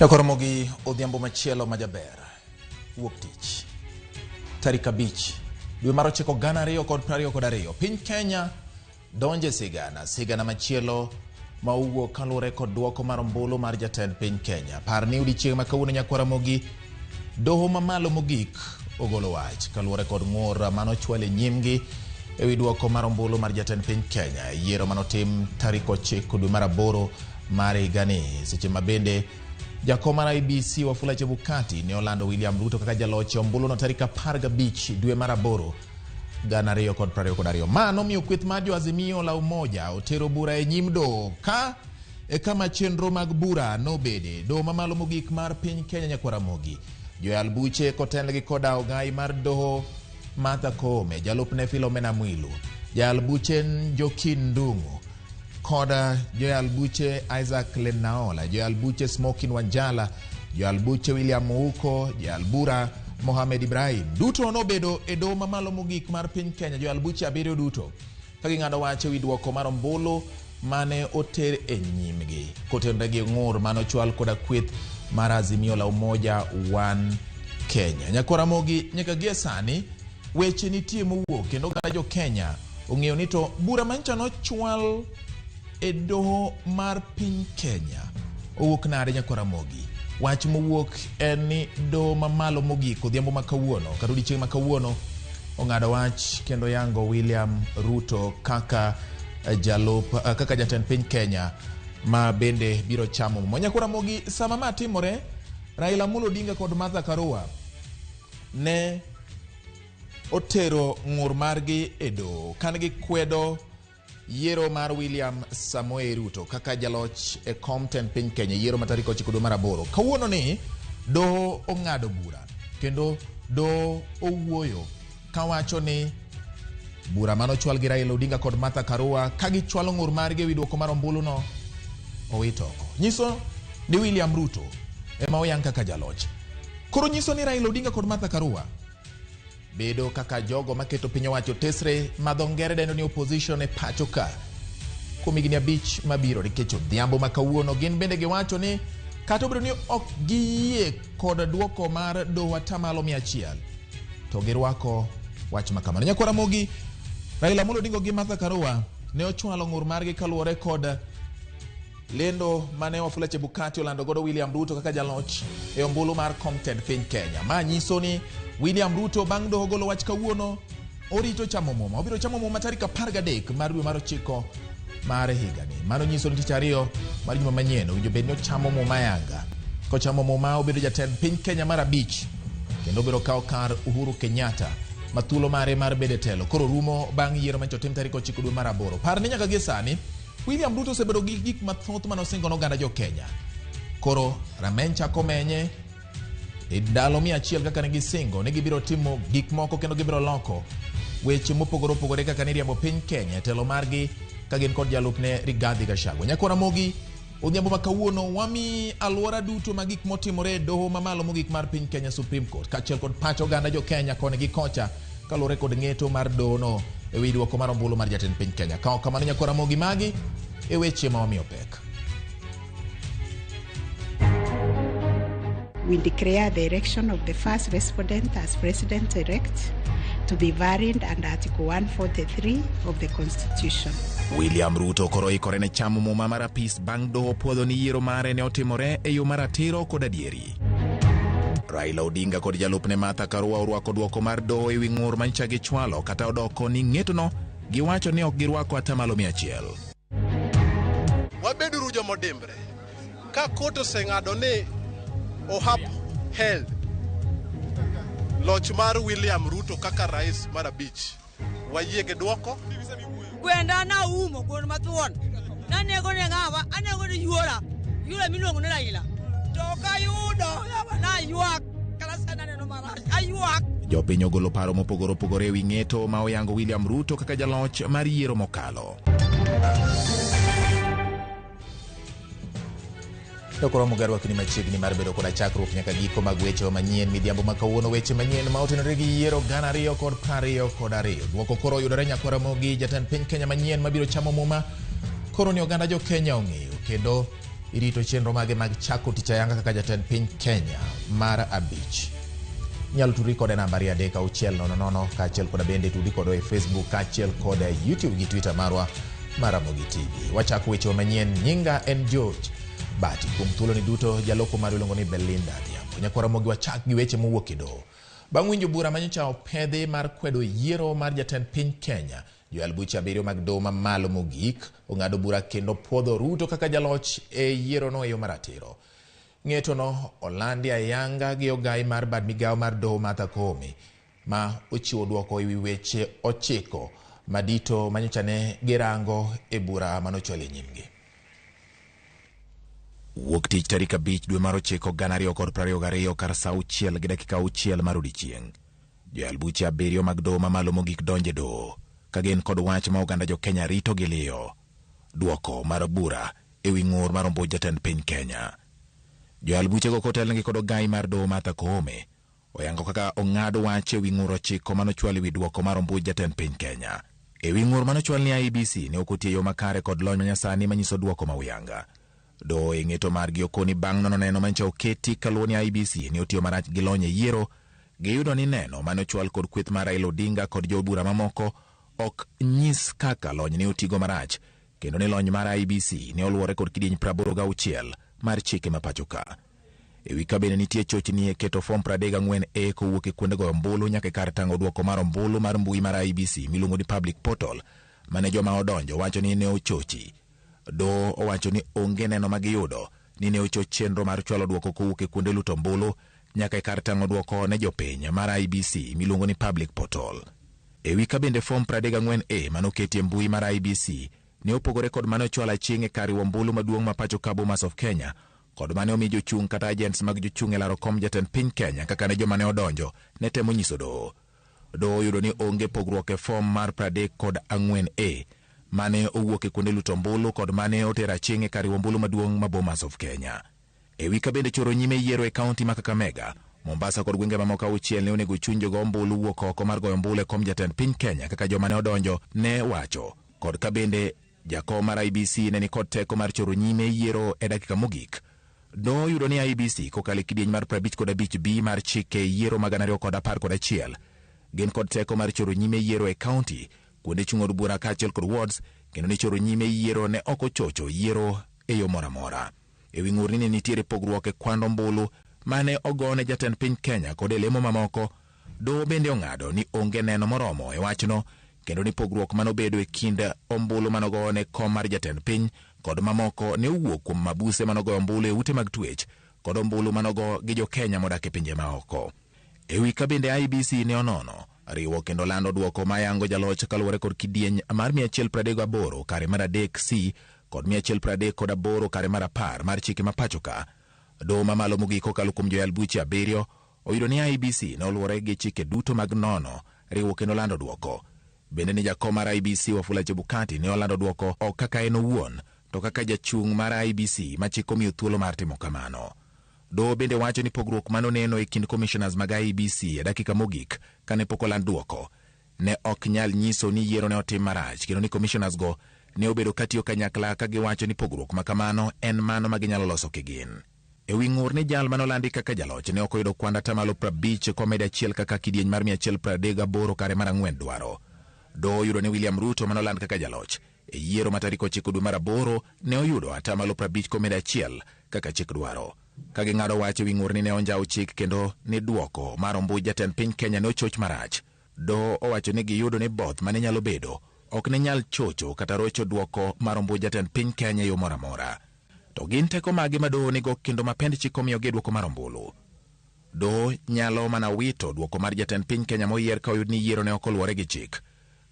Nyakoromogi odhiambo machielo majaber wuok tich tarik 5 dwe mar 9 2022. Piny Kenya donje sigana sigana machielo ma owuok kaluwore kod duoko mar ombulu mar jatend piny Kenya. Par ni odiechieng' ma kawuono Nyakwaramogi doho mamalo mogik ogolo wach kaluwore kod ng'ur manochwal e nyimgi ewi duoko mar ombulu mar jatend piny Kenya e yiero manotim tarik 9 dwe mar 8 mar higani. Seche ma bende jakom mar IEBC Wafula Chebukati ne olando William Ruto kaka jaloch e ombuluno tarik 15 dwe mar 8 2022. Ma nomiyo kweth mar jo Azimio la Umoja otero bura e nyim doho ka e kama chenro mag bura nobede. Doho mamalo mogik mar piny Kenya Nyakwaramogi joyal buche kotelnegi koda ogai mar doho Martha Koome, jalupne Philomena Mwilu, jayal buche Njoki Ndung'u koda joyal buche Isaac Lenaola, joyal buche Smokin Wanjala, joyal buche William Muuko, joyal bura Mohamed Ibrahim. Duto nobedo e doho mamalo mogik mar piny Kenya, joyal buche 7 duto ka ging'ado wach ewi duoko mar ombulu mane oter e nyimgi kotenore gi ng'ur mane ochwal koda kweth mar Azimio la Umoja One Kenya. Nyakwaramogi nyaka gie sani weche nitie mowuok kendo oganda jo Kenya ong'eyo ni to bura manyocha nochwal e doho mar piny Kenya owuok nade Nyakwaramogi. Wach mowuok en ni doho mamalo mogik odhiambo ma kawuono kata odiechieng' ma kawuono ong'ado wach kendo yango William Ruto kaka jalup kaka jatend piny Kenya ma bende biro chamo muma. Nyakwaramogi sama ma timore, Raila Amolo Odinga kod Martha Karua ne otero ng'ur margi e doho kane gikwedo yiero mar William Samoei Ruto kaka jaloch e kom tend piny Kenya, yiero ma tarik 9 dwe mar 8. Kawuono ni doho ong'ado bura kendo doho owuoyo kawacho ni bura manochwal gi Raila Odinga kod Martha Karua ka gichwalo ng'ur margi ewi duoko mar ombuluno owit oko. Nyiso ni William Ruto ema oyang kaka jaloch. Koro nyiso ni Raila Odinga kod Martha Karua bedo kaka jogo maketo piny owacho tesre ma dho ngere dendo ni opposition e pacho ka kuom higni 5 mabiro, nikech odhiambo ma kawuono gin bende giwacho ni kata obedo ni ok giyie kod duoko mar doho atamalo 100 to girwako wach ma kamano. Nyakwaramogi, Raila Amolo Odinga gi Martha Karua ne ochwalo ng'ur margi kaluwore kod lendo mane Wafula Chebukati olando godo William Ruto kaka jaloch e ombulu mar kom tend piny Kenya. Ma nyiso ni William Ruto bang' doho golo wach kawuono orito chamo muma. Obiro chamo muma tarik 13 mar dwe mar 9 mar higani. Mano nyiso ni tich ariyo mar juma manyien owinjo bed ni ochamo muma yanga. Kochamo muma obedo jatend piny Kenya mar 5 kendo obiro kawo kar Uhuru Kenyatta ma thuolo mare mar bedo e telo koro rumo bang' yiero manyocha otim tarik 9 dwe mar 8. Par ni nyaka gie sani William Ruto osebedo gi gik mathoth mane osingo ne oganda jo Kenya. Koro rameny chako menye e ndalo 100 kaka ne gisingo ni gibiro timo gik moko kendo gibiro loko weche mopogore opogore kaka niriembo piny Kenya e telo margi ka gin kod jalupne Rigathi Gachagua. Nyakwaramogi odhiambo ma kawuono wami alwora duto ma gik motimore e doho mamalo mogik mar piny Kenya Supreme Court kaachiel kod pach oganda jo Kenya koni gi kocha kaluwore kod ng'eto mar dohono e wi duoko mar ombulu mar jatend piny Kenya. Ka ok kamano Nyakwaramogi magi e weche ma wamiyo pek. We declare the election of the first respondent as president-elect to be valid under Article 143 of the Constitution. William Ruto koro ikore ne chamo muma mar apis bang' doho puodho ni yiero mare ne otimore e yo maratiro kod adieri. Raila Odinga kod jalupne Martha Karua orwako duoko mar doho ewi ng'ur manyicha gichwalo kata odoko ni ng'etono giwacho ni ok girwako atamalo 100. Wabeduru jomodimbre. Ka kot oseng'ado ni upheld loch mar William Ruto kaka rais mar 5, wayie gi duoko. Gwenda naumo gweno mathuon. Nanego ne ng'awa, anego ne yuora. Yuora miluongo ni Raila. To ok ayudo, yawa naywak. Kata sani aneno marach, aywak. Jopiny ogolo paro mopogore opogore ewi ng'eto ma oyango William Ruto kaka jaloch mar yiero mokalo. To koro mugarwa kini machiegni mar bedo koda chakruok nyaka giko mag weche manyien midhiambo ma kawuono, weche manyien ma otenore gi yiero 2022. Duoko koro oyudore Nyakwaramogi, jatend piny Kenya manyien mabiro chamo muma koro ni oganda jo Kenya ong'eyo kendo Irito chenro mage mag chako tich ayanga kaka jatend piny Kenya mar abich. Inyalo tudri kode namba 23600 kaachiel koda bende tudi kodwa e Facebook kaachiel kod YouTube gi Twitter marwa mar Ramogi TV. Wachako wechewa manyien. Nyinga en George Bati. Kuom thuoloni duto jaloko marwa iluongo ni Belinda Adhiambo. Nyakwa Ramogi wachak gi weche mowuok e doho. Bang' winjo bura manyocha opedhi mar kwedo yiero mar jatend piny Kenya, joyal buche abiriyo mag doho mamalo mogik ong'ado bura kendo puodho Ruto kaka jaloch e yierono e yo maratiro. Ng'etono olandi ayanga gi ogai mar bad migawo mar doho Martha Koome ma ochiwo duoko ewi weche 9 madito manyocha ne girango e bura manochwal e nyimgi. Wuok tich tarik 5 dwe mar 9 2022 kar saa 6:06 mar odiechieng'. Joyal buche 7 mag doho mamalo mogik donje doho ka gin kod wach ma oganda jo Kenya rito gi liyo. Duoko mar bura ewi ng'ur mar ombuch jatend piny Kenya. Joyal buchego kotelnegi kod ogai mar doho Martha Koome oyango kaka ong'ad wach ewi ng'ur 9 manochwal ewi duoko mar ombuch jatend piny Kenya. Ewi ng'ur manochwal ni IEBC ne ok otiyo yo makare kod lony manyasani manyiso duoko ma uyanga. Doho e ng'eto margi okoni bang' nono neno manyicha oketi kaluwo ni IEBC ne otiyo marach gi lony e yiero, giyudo ni neno manochwal kod kweth mar Raila Odinga kod jobura mamoko ok nyis kaka lony ne otigo marach, kendo ni lony mar IEBC ne oluwore kod kidieny 86 mar chike ma pacho ka. Ewi ka bende nitie chochni e keto fom 34A kowuok e kuonde goyo ombulu nyaka e kar tang'o duoko mar ombulu mar mbui mar IEBC miluongo ni public portal mane joma odonjo wacho ni ne ochochi. Doho owacho ni onge neno ma giyudo ni ne ochoch chenro mar chwalo duoko kowuok e kuonde luto ombulu nyaka e kar tang'o duoko ne jopiny mar IEBC miluongo ni public portal. Ewi ka bende fom 34A manoketi e mbui mar IEBC ne opogore kod mane ochwal aching' e kar riwo ombulu maduong' ma pacho ka Bomas of Kenya kod mane omi jochung' kata agents mag jochung' e laro kom jatend piny Kenya kaka ne joma ne odonjo ne temo nyiso doho. Doho oyudo ni onge pogruok e fom mar 34A mane owuok e kuonde luto ombulu kod mane otero aching' e kar riwo ombulu maduong' ma Bomas of Kenya. Ewi ka bende choro nyime yiero e kaunti ma Kakamega, Mombasa kod gwenge mamoko 6 ne onego chuny jogo ombulu wuok oko mar goyo ombulu e kom jatend piny Kenya kaka joma ne odonjo ne wacho. Kod ka bende jakom mar IEBC ne nikod teko mar choro nyime yiero e dakika mogik. Doho oyudo ni IEBC kokalo e kidieny mar 55B mar chike yiero mag 2011 gin kod teko mar choro nyime yiero e kaunti, kuonde chung' od bura kaachiel kod wards, kendo ni choro nyime yiero ne ok ochocho yiero e yo moro amora. Ewi ng'ur ni ne nitiere pogruok e kwand ombulu mane ogone jatend piny Kenya kod e lemo mamoko, doho bende ong'ado ni onge neno moromo e wachno kendo ni pogruok manobedo e kind ombulu manogone kom mar jatend piny kod mamoko ne owuok kuom mabuse manogoyo ombulu e ute mag twech kod ombulu manogo gi jo Kenya modak e pinje maoko. Ewi ka bende IEBC ne onono riwo kendo lando duoko mayango jaloch kaluwore kod kidieny mar 138 kare mar 3 C kod 138 kare mar 10 mar chike ma pacho ka. Doho mamalo mogik kokalo kuom joyal buche 7 oyudo ni IEBC ne oluwore gi chike duto mag nono riwo kendo lando duoko. Bende ni jakom mar IEBC Wafula Chebukati ne olando duoko ok kaka en owuon to kaka jachung' mar IEBC ma chik omiyo thuolo mar timo kamano. Doho bende wacho ni pogruok manoneno e kind commissioners mag IEBC e dakika mogik kane pok oland duoko ne ok nyal nyiso ni yiero ne otim marach kendo ni commissioners go ne obedo katiyo kanyakla ka giwacho ni pogruok ma kamano en mano ma ginyalo loso kigin. Ewi ng'ur ni jal manolandi kaka jaloch ne ok oyudo kwand atamalo 50 komedo achiel kaka kidieny mar 138 kare mar 4 dwaro. Doho oyudo ni William Ruto manoland kaka jaloch e yiero ma tarik 9 dwe mar 8 ne oyudo atamalo 50 komedo achiel kaka chik dwaro. Ka ging'ado wach ewi ng'ur ni ne onjawo chik kendo ni duoko mar ombuch jatend piny Kenya ne ochoch marach. Doho owacho ni giyudo ni both mane nyalo bedo ok ne nyal chocho kata rocho duoko mar ombuch jatend piny Kenya e yo moro amora. To gin teko mage ma doho nigo kendo ma pend chik omiyogi e duoko mar ombulu? Doho nyalo mana wito duoko mar jatend piny Kenya moyier ka oyud ni yiero ne ok oluwore gi chik.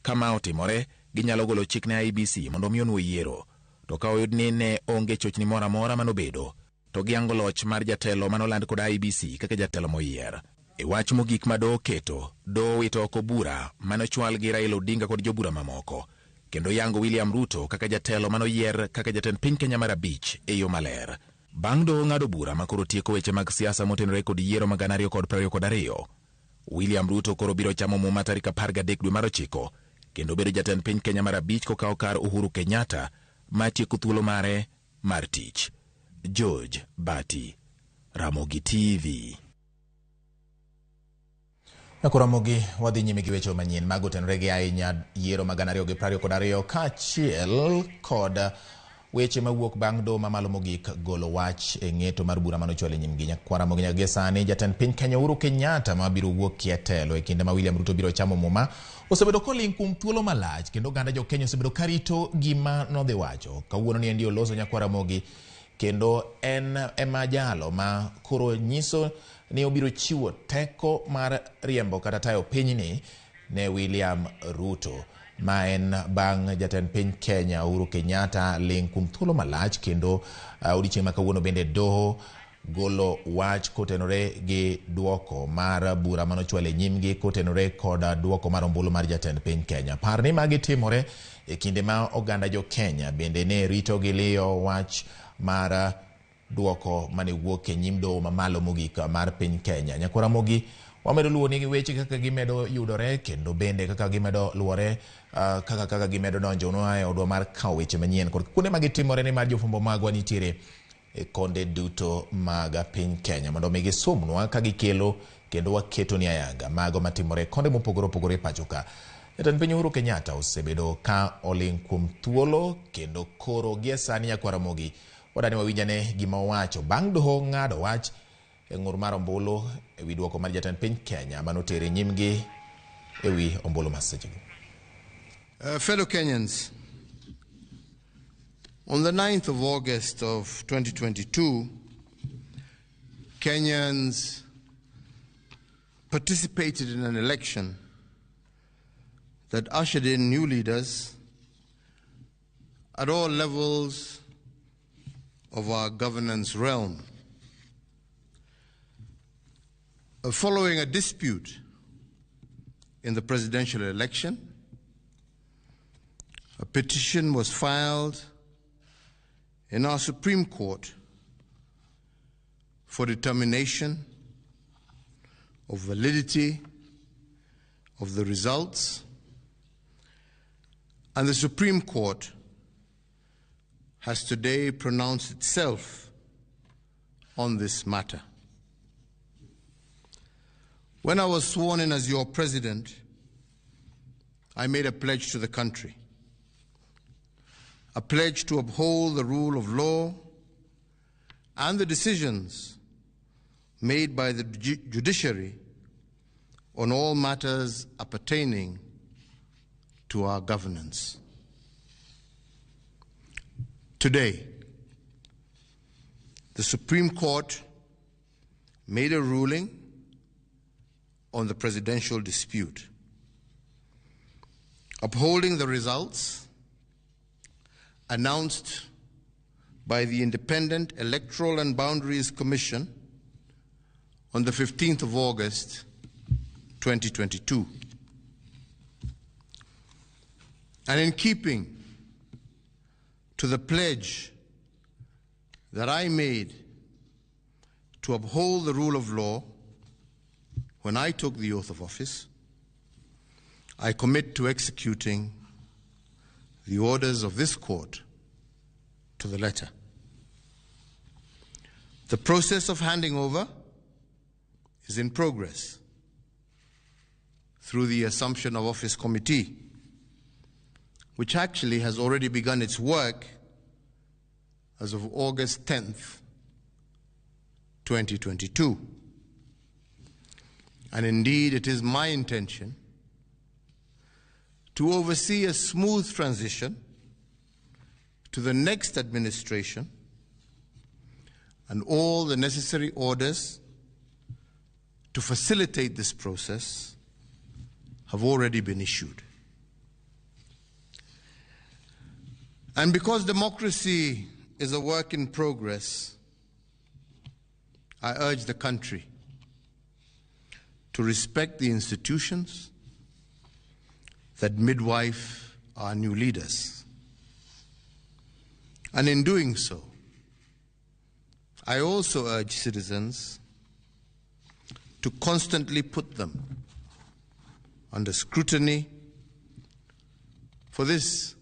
Ka ma otimore, ginyalo golo chik ne IEBC mondo omi onuo yiero. To ka oyud ni ne onge chochni moro amora manobedo, to giyango loch mar jatelo manoland kod IEBC kaka jatelo moyier. E wach mogik ma doho oketo, doho owito oko bura manochwal gi Raila Odinga kod jobura mamoko, kendo yango William Ruto kaka jatelo manoyier kaka jatend piny Kenya mar 5 e yo maler. Bang' doho ng'ado bura ma koro tieko weche mag siasa motenore kod yiero mag 2022, William Ruto koro biro chamo muma tarik 13 dwe mar 9 kendo bedo jatend piny Kenya mar 5 kokawo kar Uhuru Kenyatta ma tieko thuolo mare mar tich. George Bati, Ramogi TV. Ramogi wadhi nyime gi weche manyien mag otenore gi ahinya yiero mag 2022 kaachiel kod weche mawuok bang' doho mamalo mogik golo wach e ng'eto mar bura manochwal e nyimgi. Nyakwar Ramogi nyaka gie sani jatend piny Kenya Uhuru Kenyatta mabiro wuok e telo e kinde ma William Ruto biro chamo muma osebedo koling' kuom thuolo malach kendo oganda jo Kenya osebedo karito gima nodhi wacho. Kawuono ni endi oloso Nyakwar Ramogi kendo en ema jalo ma koro nyiso ni obiro chiwo teko mar riembo kata tayo pinyni ne William Ruto ma en bang' jatend piny Kenya Uhuru Kenyatta ling' kuom thuolo malach kendo odiochieng' ma kawuono bende doho golo wach kotenore gi duoko mar bura manochwal e nyimgi kotenore kod duoko mar ombulu mar jatend piny Kenya. Par ni magi timore e kinde ma oganda jo Kenya bende ne rito gi liyo wach mar duoko mane wuok e nyim doho mamalo mogik mar piny Kenya. Nyakwar Ramogi wamedo luwo nigi weche kaka gimedo yudore kendo bende kaka gimedo luwore kaka gimedo donjonwa e odwa mar kawo weche manyien kod kuonde ma gitimore ni mar jofwambo magwa nitiere e konde duto mag piny Kenya mondo mi gisomnwa ka gikelo kendo waketo ni ayanga mago matimore konde mopogore opogore e pacho ka. Jatend piny Uhuru Kenyatta osebedo ka oling' kuom thuolo kendo koro gie sani Nyakwar Ramogi wadani wawinjane gima owacho bang' doho ng'ado wach e ng'ur mar ombulu ewi duoko mar jatend piny Kenya manotere nyimgi ewi ombulu ma sechego. Fellow Kenyans, on the 9th of August of 2022, Kenyans participated in an election that ushered in new leaders at all levels of our governance realm. Following a dispute in the presidential election, a petition was filed in our Supreme Court for determination of validity of the results, and the Supreme Court has today pronounced itself on this matter. When I was sworn in as your president, I made a pledge to the country, a pledge to uphold the rule of law and the decisions made by the judiciary on all matters appertaining to our governance. Today, the Supreme Court made a ruling on the presidential dispute, upholding the results announced by the Independent Electoral and Boundaries Commission on the 15th of August, 2022. And in keeping to the pledge that I made to uphold the rule of law when I took the oath of office, I commit to executing the orders of this court to the letter. The process of handing over is in progress through the Assumption of Office Committee, which actually has already begun its work as of August 10th, 2022. And indeed, it is my intention to oversee a smooth transition to the next administration and all the necessary orders to facilitate this process have already been issued. And because democracy is a work in progress, I urge the country to respect the institutions that midwife our new leaders. And in doing so, I also urge citizens to constantly put them under scrutiny, for this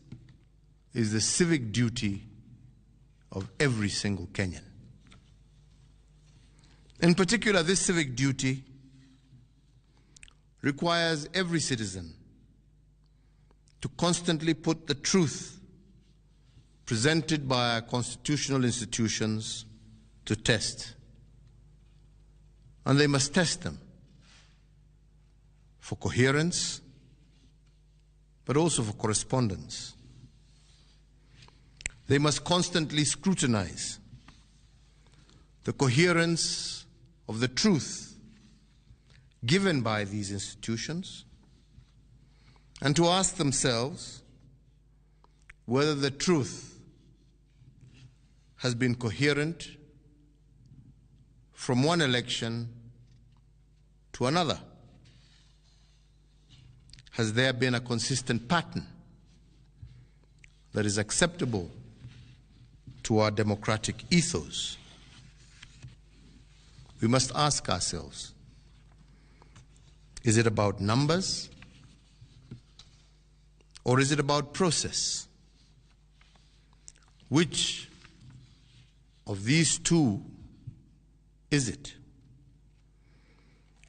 is the civic duty of every single Kenyan. In particular, this civic duty requires every citizen to constantly put the truth presented by our constitutional institutions to test. And they must test them for coherence, but also for correspondence. They must constantly scrutinize the coherence of the truth given by these institutions and to ask themselves whether the truth has been coherent from one election to another. Has there been a consistent pattern that is acceptable to our democratic ethos? We must ask ourselves, is it about numbers or is it about process? Which of these two is it?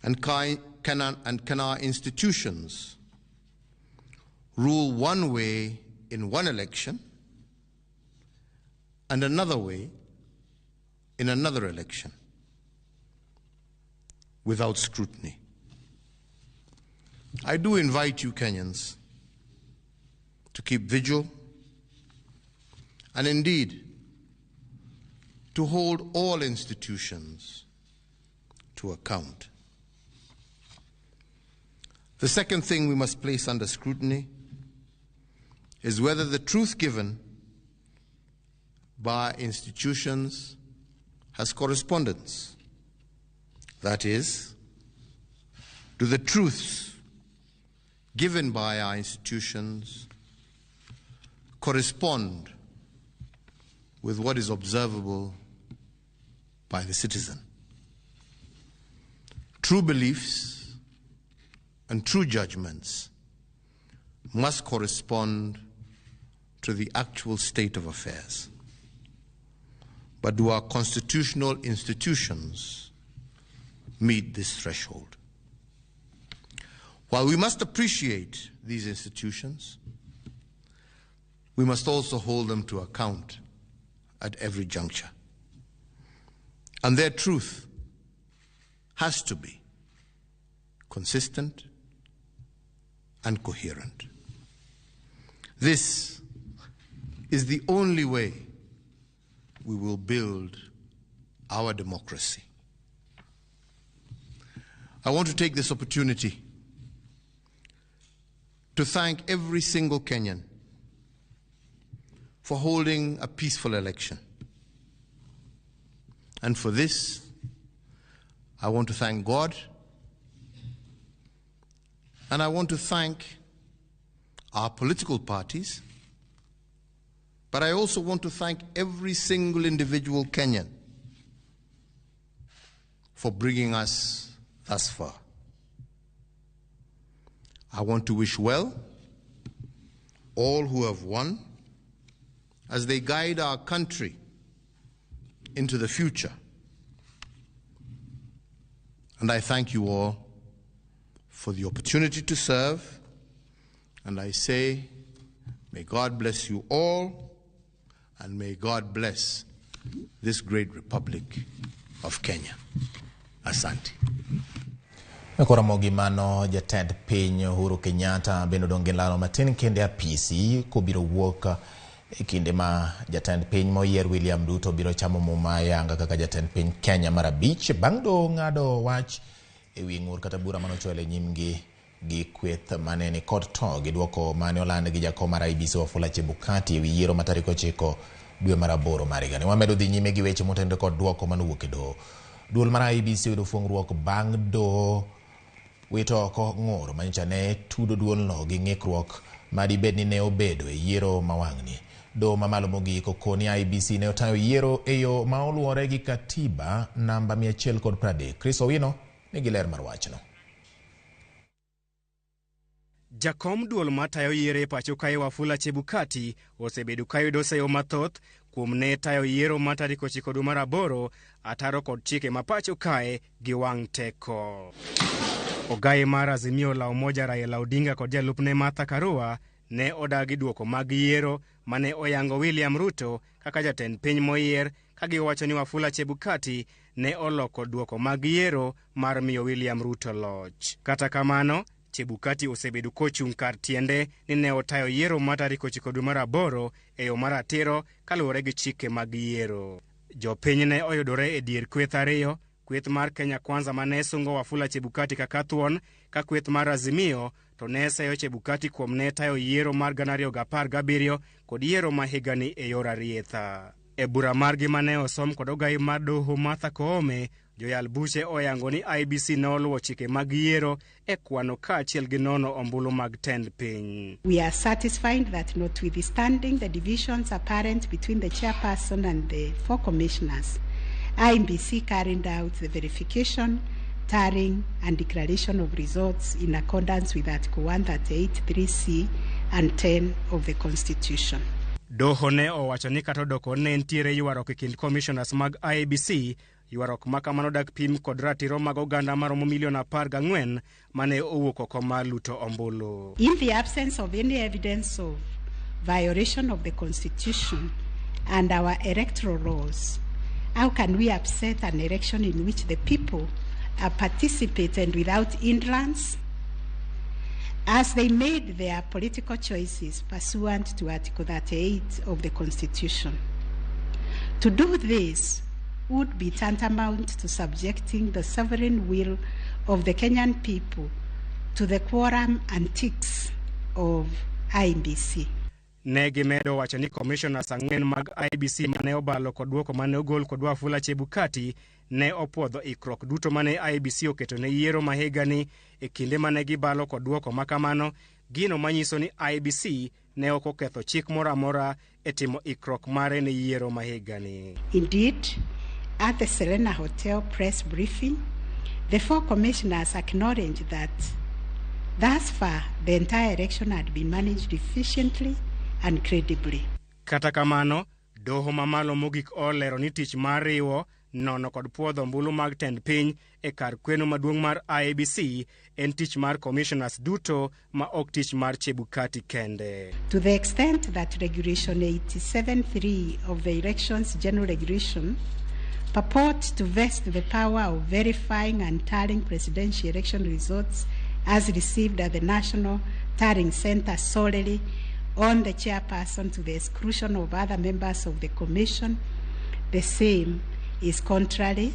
And can our institutions rule one way in one election and another way in another election without scrutiny? I do invite you, Kenyans, to keep vigil and indeed to hold all institutions to account. The second thing we must place under scrutiny is whether the truth given by institutions has correspondence. That is, do the truths given by our institutions correspond with what is observable by the citizen? True beliefs and true judgments must correspond to the actual state of affairs. But do our constitutional institutions meet this threshold? While we must appreciate these institutions, we must also hold them to account at every juncture. And their truth has to be consistent and coherent. This is the only way we will build our democracy. I want to take this opportunity to thank every single Kenyan for holding a peaceful election. And for this, I want to thank God, and I want to thank our political parties, but I also want to thank every single individual Kenyan for bringing us thus far. I want to wish well all who have won as they guide our country into the future. And I thank you all for the opportunity to serve, and I say, may God bless you all, and may God bless this great Republic of Kenya. Asante. Koro mano jatend piny Uhuru Kenyatta bende odong' gi laro matin kende apisi kobiro wuok e kinde ma jatend piny moyier William Ruto biro chamo muma yanga kaka jatend piny Kenya mar abich bang' doho ng'ado wach ewi ng'ur kata bura manochwal e nyimgi gi kweth mane ni kod to gi duoko mane oland gi jakom mar IEBC Wafula Chebukati ewi yiero ma tarik 9 dwe mar 8 mar higani. Wamedo dhi nyime gi weche motenore kod duoko manowuok e doho. Duol mar IEBC oyudo fuong'ruok bang' doho wito oko ng'ur manyicha ne tudo duolno gi ng'ikruok madibed ni ne obedo e yiero ma wang'ni. Doho mamalo mogik okoni IEBC ne otayo yiero e yo ma oluwore gi katiba namba 130. Chris Owino nigi ler mar wachno. Jakom duol matayo yiero e pacho kae Wafula Chebukati osebedo kayudo seyo mathoth kuom ne tayo yiero ma tarik 9 dwe mar 8 ataro kod chike ma pacho kae gi wang' teko. Ogai mar Azimio la Umoja Raila Odinga kod jalupne Martha Karua ne odagi duoko mag yiero mane oyango William Ruto kaka jatend piny moyier, ka giwacho ni Wafula Chebukati ne oloko duoko mag yiero mar miyo William Ruto loch. Kata kamano, Chebukati osebedo kochung' kar tiende ni ne otayo yiero ma tarik 9 dwe mar 8 e yo maratiro kaluwore gi chike mag yiero. Jopiny ne oyudore e dier kweth ariyo, kweth mar Kenya Kwanza mane sungo Wafula Chebukati kaka thuon, ka kweth mar Azimio to ne seyo Chebukati kuom ne tayo yiero mar 2017 kod yiero ma higani e yor arietha. E bura margi mane osom kod ogai mar doho Martha Koome, joyal buche oyango ni IEBC ne oluwo chike mag yiero e kwano kaachiel gi nono ombulu mag tend piny. We are satisfied that notwithstanding the divisions apparent between the chairperson and the 4 commissioners, IEBC carried out the verification, tallying and declaration of results in accordance with Article 138, 3C and 10 of the Constitution. Doho ne owacho ni kata odoko ne nitiere ywaruok e kind commissioners mag IEBC, ywaruok ma kamano dak pim kod ratiro mag oganda maromo milion 14 mane owuok oko mar luto ombulu. In the absence of any evidence of violation of the Constitution and our electoral laws, how can we upset an election in which the people are participated without hindrance as they made their political choices pursuant to Article 38 of the Constitution? To do this would be tantamount to subjecting the sovereign will of the Kenyan people to the quorum antics of IEBC. Ne gimedo wacho ni commissioners 4 mag IEBC mane obalo kod duoko mane ogol kod Wafula Chebukati ne opuodho ikruok duto mane IEBC oketo ne yiero ma higani e kinde mane gibalo kod duoko makamano, gino manyiso ni IEBC ne ok oketho chik moro amora e timo ikruok mare ne yiero ma higani. Indeed, at the Serena Hotel press briefing, the 4 commissioners acknowledged that thus far the entire election had been managed efficiently and credibly. Kata kamano, doho mamalo mogik olero ni tich mar riwo nono kod puodho ombulu mag tend piny e kar kweno maduong' mar IEBC en tich mar commissioners duto ma ok tich mar Chebukati kende. To the extent that Regulation 87(3) of the Elections General Regulation purports to vest the power of verifying and tallying presidential election results as received at the National Tallying Center solely on the chairperson to the exclusion of other members of the commission, the same is contrary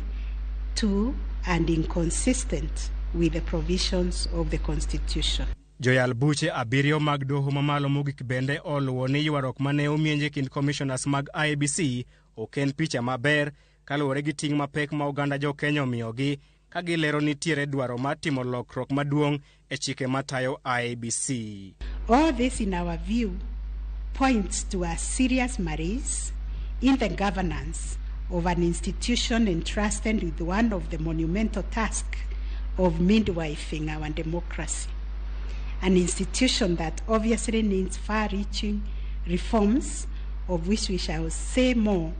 to and inconsistent with the provisions of the Constitution. Joyal buche 7 mag doho mamalo mogik bende oluwo ni ywaruok mane omienje kind commissioners mag IEBC ok en picha maber kaluwore gi ting' mapek ma oganda jo Kenya omiyogi, ka gilero nitiere dwaro mar timo lokruok maduong' e chike matayo IEBC. All this, in our view, points to a serious malaise in the governance of an institution entrusted with one of the monumental tasks of midwifing our democracy, an institution that obviously needs far-reaching reforms, of which we shall say more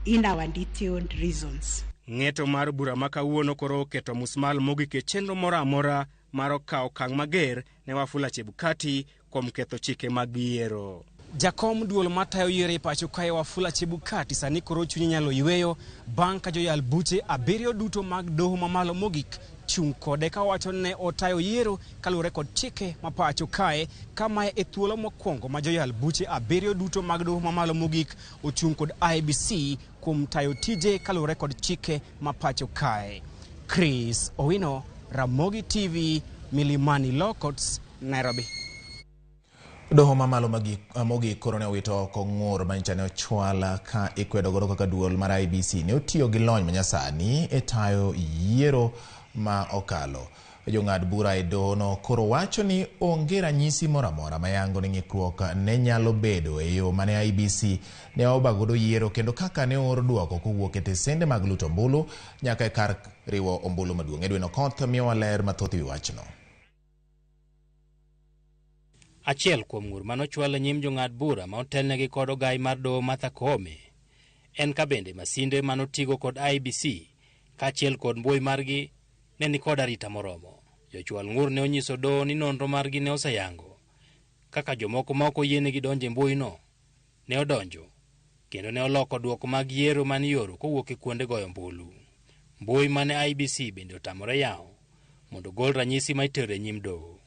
in our detailed reasons. Ng'eto mar bura ma kawuono koro oketo musmal mogik e chenro moro amora mar okawo okang' mager ne Wafula Chebukati kuom ketho chike mag yiero. Jakom duol matayo yiero e pacho kae Wafula Chebukati sani koro chunye nyalo yweyo bang' ka joyal buche 7 duto mag doho mamalo mogik chung' kode ka wacho ne otayo yiero kaluwore kod chike ma pacho kae. Kamae e thuolo mokwongo ma joyal buche 7 duto mag doho mamalo mogik ochung' kod IEBC kuom tayo tije kaluwore kod chike ma pacho kae. Chris Owino, Ramogi TV, Milimani Law Courts, Nairobi. Doho mamalo mogik koro ne owito oko ng'ur manyicha ne ochwal ka ikwedo godo kaka duol mar IEBC ne otiyo gi lony manyasani e tayo yiero ma okalo. Jong'ad bura e dohono koro wacho ni onge ranyisi moro amora mayango ni ng'ikruok ne nyalo bedo e yo mane IEBC ne obagodo yiero kendo kaka ne oor duoko kowuok e tesende mag luto ombulu nyaka e kar riwo ombulu maduong'. Edwin Okoth miyowa ler mathoth e wi wachno. Achiel kuom ng'ur manochwal e nyim jong'ad bura ma otelnegi kod ogai mar doho Martha Koome En ka bende masinde manotigo kod IEBC kaachiel kod mbui margi ne ni kod arita moromo. Jochwal ng'ur ne onyiso doho ni nonro margi ne oseyango kaka jomoko ma ok oyienegi donjo e mbuino ne odonjo kendo ne oloko duoko mag yiero mane ioro kowuok e kuonde goyo ombulu. Mbui mane IEBC bende otamore yawo mondo ogol ranyisi ma itero e nyim doho.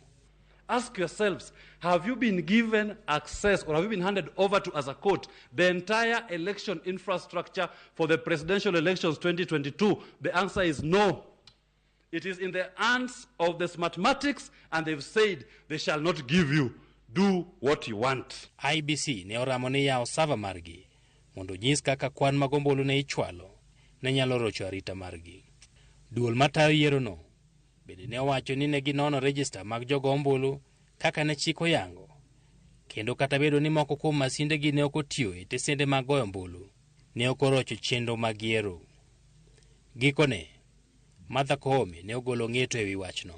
Ask yourselves, have you been given access or have you been handed over to as a court the entire election infrastructure for the presidential elections 2022? The answer is no. It is in the hands of the Smartmatics, and they've said they shall not give you. Do what you want. IEBC ne oramo ni yawo server margi mondo onyis kaka kwan mag ombulu ne ichwalo ne nyalo rocho arita margi. Duol matayo yierono bende ne owacho ni ne ginono rejista mag jogo ombulu kaka ne chik oyango, kendo kata bedo ni moko kuom masindegi ne ok otiyo e tesende mag goyo ombulu, ne ok orocho chenro mag yiero. Gikone, Martha Koome ne ogolo ng'eto ewi wachno.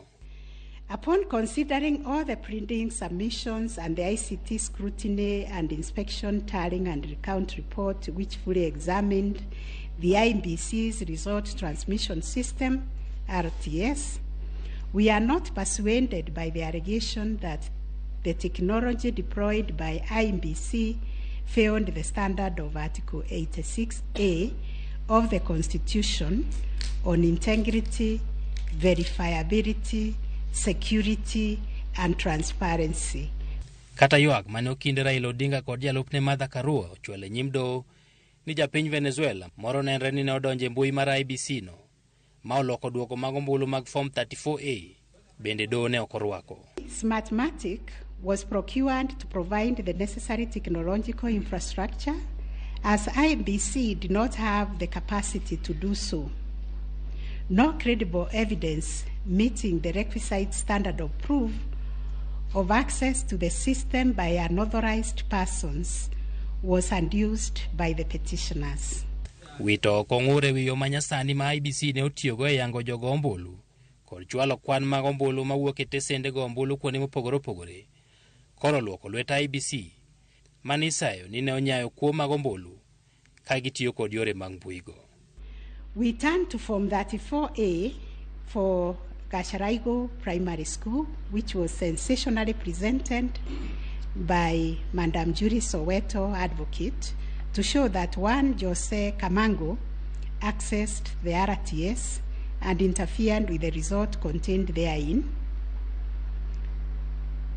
Upon considering all the pleading submissions and the ICT scrutiny and inspection tallying and recount report, which fully examined the IEBC's result transmission system, RTS, we are not persuaded by the allegation that the technology deployed by IEBC failed the standard of Article 86A of the Constitution on integrity, verifiability, security, and transparency. Kata ywak mane okinde Raila Odinga kod jalupne Martha Karua ochwalo e nyim doho ni japiny Venezuela moro nenre ni ne odonjo e mbui mar IEBC no ma oloko duoko mag ombulu mag Form 34A bende doho ne ok orwako. Smartmatic was procured to provide the necessary technological infrastructure, as IEBC did not have the capacity to do so. No credible evidence meeting the requisite standard of proof of access to the system by unauthorized persons was adduced by the petitioners. Wito oko ng'ur ewi yo manyasani ma IEBC ne otiyogo e yango jogo ombulu kod chwalo kwan mag ombulu mawuok e tesende go ombulu kuonde mopogore opogore. Koro luoko lwet IEBC mane isayo ni ne onyayo kuo mag ombulu ka gitiyo kod yore mag mbuigo. We turn to Form 34A for Gacharaigo Primary School, which was sensationally presented by Madam Julie Soweto advocate to show that one Jose Kamango accessed the RTS and interfered with the result contained therein.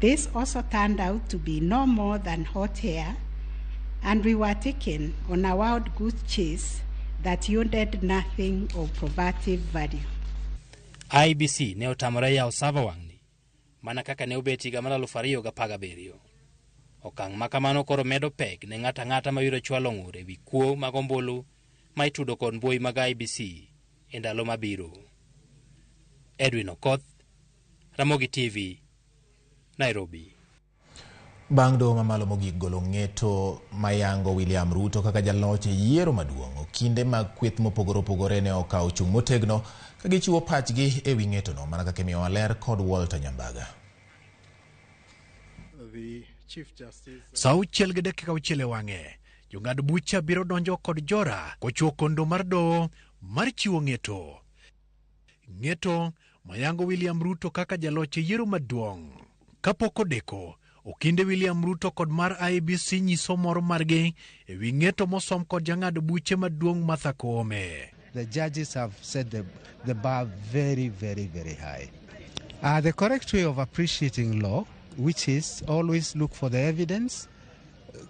This also turned out to be no more than hot air, and we were taken on a wild goose chase that yielded nothing of probative value. IEBC ne otamore yawo server wang'ni mana kaka ne obet higa mar 2017. Okang' ma kamano koro medo pek ne ng'ato ang'ata mabiro chwalo ng'ur ewi kuo mag ombulu ma itudo kod mbui mag IEBC e ndalo mabiro. Edwin Okoth, Ramogi TV, Nairobi. Bang' doho mamalo mogik golo ng'eto mayango William Ruto kaka jaloch e yiero maduong', okinde mag kweth mopogore opogore ne okawo chung' motegno ka gichiwo pachgi ewi ng'etono mana kaka imiyowa ler kod Walter Nyambaga. Sa 6:06 e wang'e, jong'ad bucha biro donjo kod jora kochuo kondo mar doho mar chiwo ng'eto. Ng'eto mayango William Ruto kaka jaloch e yiero maduong'. Kapok odeko, okinde William Ruto kod mar IEBC nyiso mor margi ewi ng'eto mosom kod jang'ad buche maduong' Martha Koome. The judges have set the bar very, very, very high. The correct way of appreciating law, which is always look for the evidence,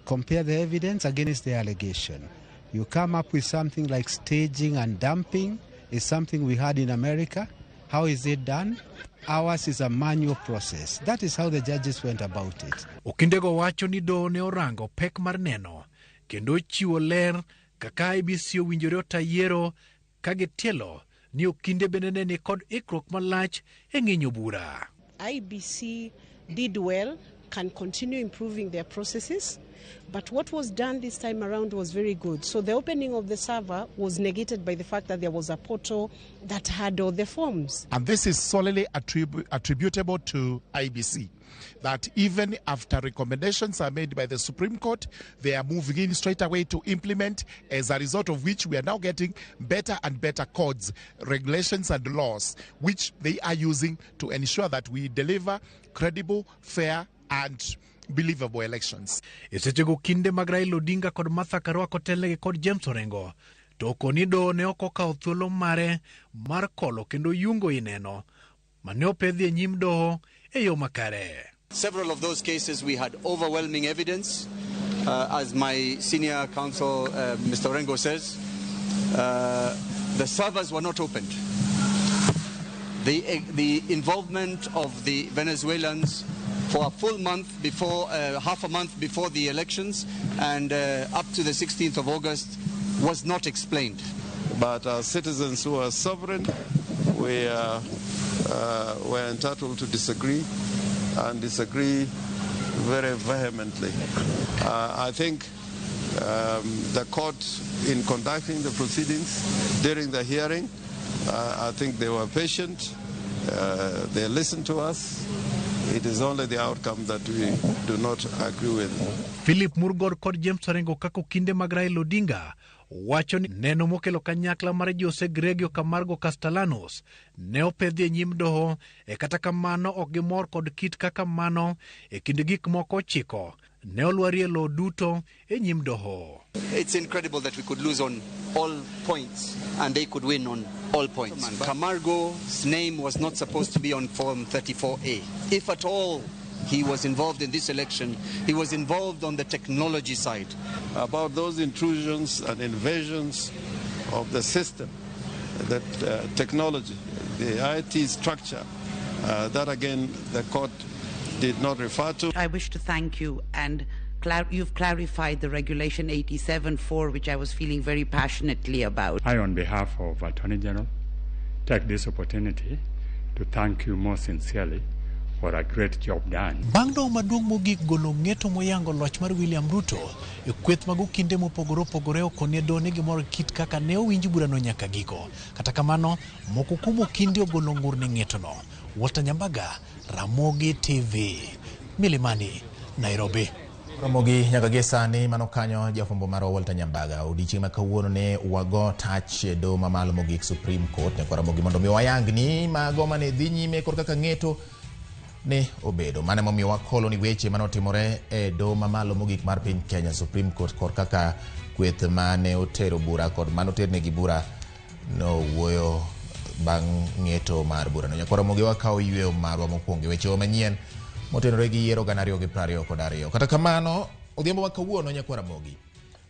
compare the evidence against the allegation. You come up with something like staging and dumping is something we had in America. How is it done? Ours is a manual process. That is how the judges went about it. Okindego wacho ni doho ne orango pek mar neno kendo chiwo ler kaka IEBC owinjore ota yiero ka gitielo ni okinde bende ne ni kod ikruok malach e ng'inyo bura. IEBC did well. can continue improving their processes. But what was done this time around was very good. So the opening of the server was negated by the fact that there was a portal that had all the forms. And this is solely attributable to IEBC, that even after recommendations are made by the Supreme Court, they are moving in straight away to implement, as a result of which we are now getting better and better codes, regulations and laws, which they are using to ensure that we deliver credible, fair and believable elections. E sechego kinde mag Raila Odinga kod Martha Karua kotelnegi kod James Orengo to okoni doho ne ok okawo thuolo mare mar kolo kendo yungo ineno mane opedhi e nyim doho e yo makare. Several of those cases we had overwhelming evidence. As my senior counsel, Mr. Orengo, says, the servers were not opened. The involvement of the Venezuelans for a full month before, half a month before the elections and up to the 16th of August was not explained. But as citizens who are sovereign, we are entitled to disagree, and disagree very vehemently. I think the court, in conducting the proceedings during the hearing, I think they were patient, they listened to us. It is only the outcome that we do not agree with. Philip Murgor kod James Orengo kaka okinde mag Raila Odinga wacho ni neno mokelo kanyakla mar Jose Gregorio Camargo Castellanos ne opedhi e nyim doho e kata kamano ok gimor kod kit kaka mano e kind gik moko 9 ne olwarie lowo duto e nyim doho. It's incredible that we could lose on all points and they could win on all points. Camargo's name was not supposed to be on Form 34A. If at all he was involved in this election, he was involved on the technology side. About those intrusions and invasions of the system, that technology, the IT structure, that again the court did not refer to. I wish to thank you, and you've clarified the Regulation 87(4), which I was feeling very passionately about. I, on behalf of Attorney General, take this opportunity to thank you most sincerely for a great job done. Bang' doho maduong' mogik golo ng'eto moyango loch mar William Ruto e kweth mag okinde mopogore opogore okoni doho ni gimor kit kaka ne owinj burano nyaka giko. Kata kamano, moko kuom okinde ogolo ng'ur ne ng'etono. Walter Nyambaga, Ramogi TV, Milimani, Nairobi. Ramogi nyaka gie sani mano kanyo jafwambo marwa Walter Nyambaga. Odiechieng' ma kawuono ne wago tach e doho mamalo mogik Supreme Court ne Ramogi mondo mi wayang ni mago mane dhi nyime kod kaka ng'eto ne obedo. Mano emomiyo wakolo ni weche manotimore e doho mamalo mogik mar piny Kenya Supreme Court kod kaka kweth mane otero bura kod manoternegi bura nowuoyo bang' ng'eto mar burano. Nyakwa Ramogi wakawo yweyo marwa mokwongo e wechewa manyien motenore gi yiero 2022. Kata kamano, odhiambo ma kawuono nyakwa Ramogi,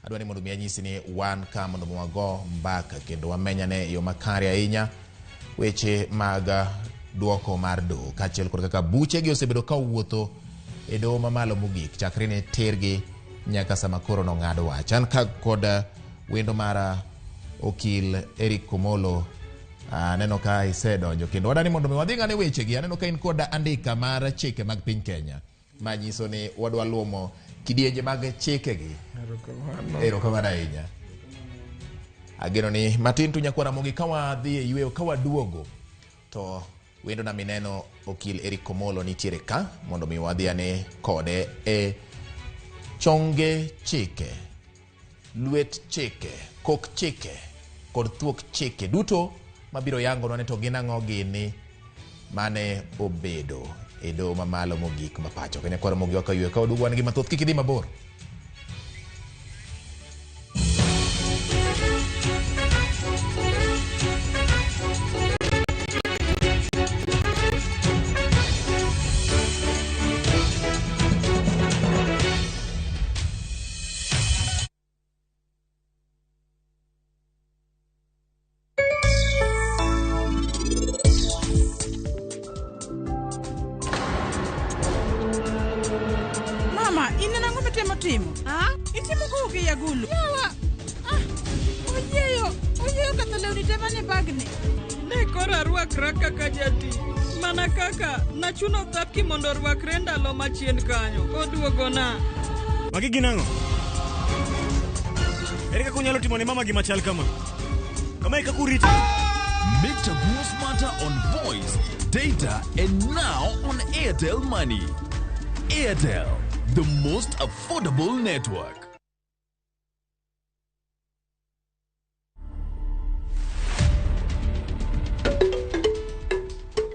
adwa ni mondo mi anyisi ni wan ka mondo mi wago mbaka kendo wamenyane e yo makare ahinya weche mag duoko mar doho kaachiel kod kaka buchegi osebedo ka wuotho e doho mamalo mogik chakre ne tergi nyaka sama koro nong'ad wach. An ka kod wendo mara okil Eric Komolo. Aneno ka isedonjo kendo wadani mondo mi wadhi ng'ane wechegi. Aneno ka in kod andika mar chike mag piny Kenya manyiso ni wadwa luomo kidienje mag chikegi. Erokamano ahinya. Ageno ni matin tu nyakwa Ramogi ka wadhi e yweyo ka waduogo to wendo na mineno okil Eric Komolo nitiere ka mondo mi wadhi ane kode e chonge chike, lwet chike, kok chike kod thuok chike duto mabiro yangonwa ni to gin ang'o gini mane obedo e doho mamalo mogik ma pacho. Kenya kwa Ramogi wakaywe ka waduogo wan gi mathoth, kik idhi mabor. Itimo kuki ya gulu. Yawa. Ah. Oyieyo. Oyieyo ketho lewni te manie bagni. Ne koro arwakra kaka jatich. Mana kaka nachuno Thapki mondo orwakre ndalo machien kanyo. Oduogona. Magi gin ang'o? Ere kaka unyalo timo ne mama gima chal kama? Kama e kaka urite. Make Chaguo smarter on voice, data, and now on Airtel Money. Airtel, the most affordable network.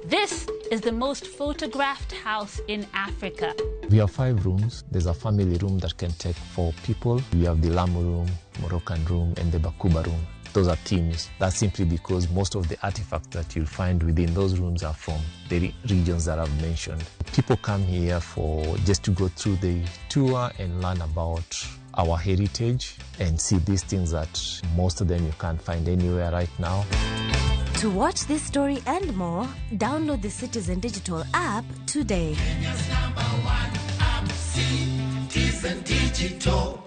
This is the most photographed house in Africa. We have 5 rooms. There's a family room that can take 4 people. We have the Lamu room, Moroccan room, and the Bakuba room. Those are themes. That's simply because most of the artifacts that you'll find within those rooms are from the regions that I've mentioned. People come here for just to go through the tour and learn about our heritage and see these things that most of them you can't find anywhere right now. To watch this story and more, download the Citizen Digital app today. Kenya's number one app, Citizen Digital.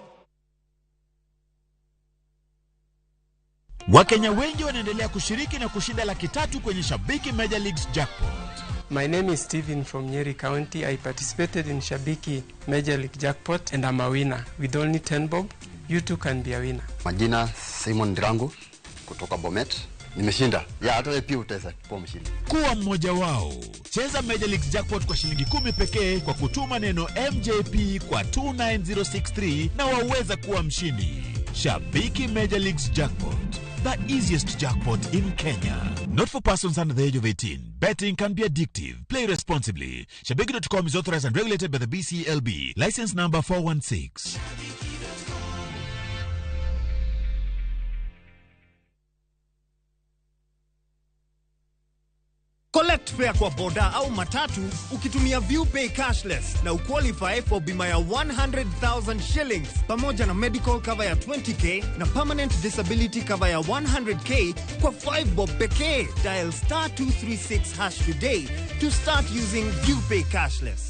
Wakenya wengi wanaendelea kushiriki na kushinda 300,000 kwenye Shabiki Major Leagues Jackpot. My name is Steven from Nyeri County. I participated in Shabiki Major League Jackpot and I'm a winner. With only 10 bob, you too can be a winner. Majina Simon Ndirangu kutoka Bomet. Nimeshinda. Ya hata wewe pia utaweza kuwa mshindi. Kuwa mmoja wao. Cheza Major League Jackpot kwa shilingi 10 pekee kwa kutuma neno MJP kwa 29063 na waweza kuwa mshindi. Shabiki Major Leagues Jackpot, the easiest jackpot in Kenya. Not for persons under the age of 18. Betting can be addictive. Play responsibly. Shabiki.com is authorized and regulated by the BCLB. License number 416. Collect fare kwa boda au matatu ukitumia ViewPay cashless na uqualify for bima ya 100,000 shillings pamoja na medical cover ya 20k na permanent disability cover ya 100k kwa 5 bob pekee. Dial star 236 hash today to start using ViewPay cashless.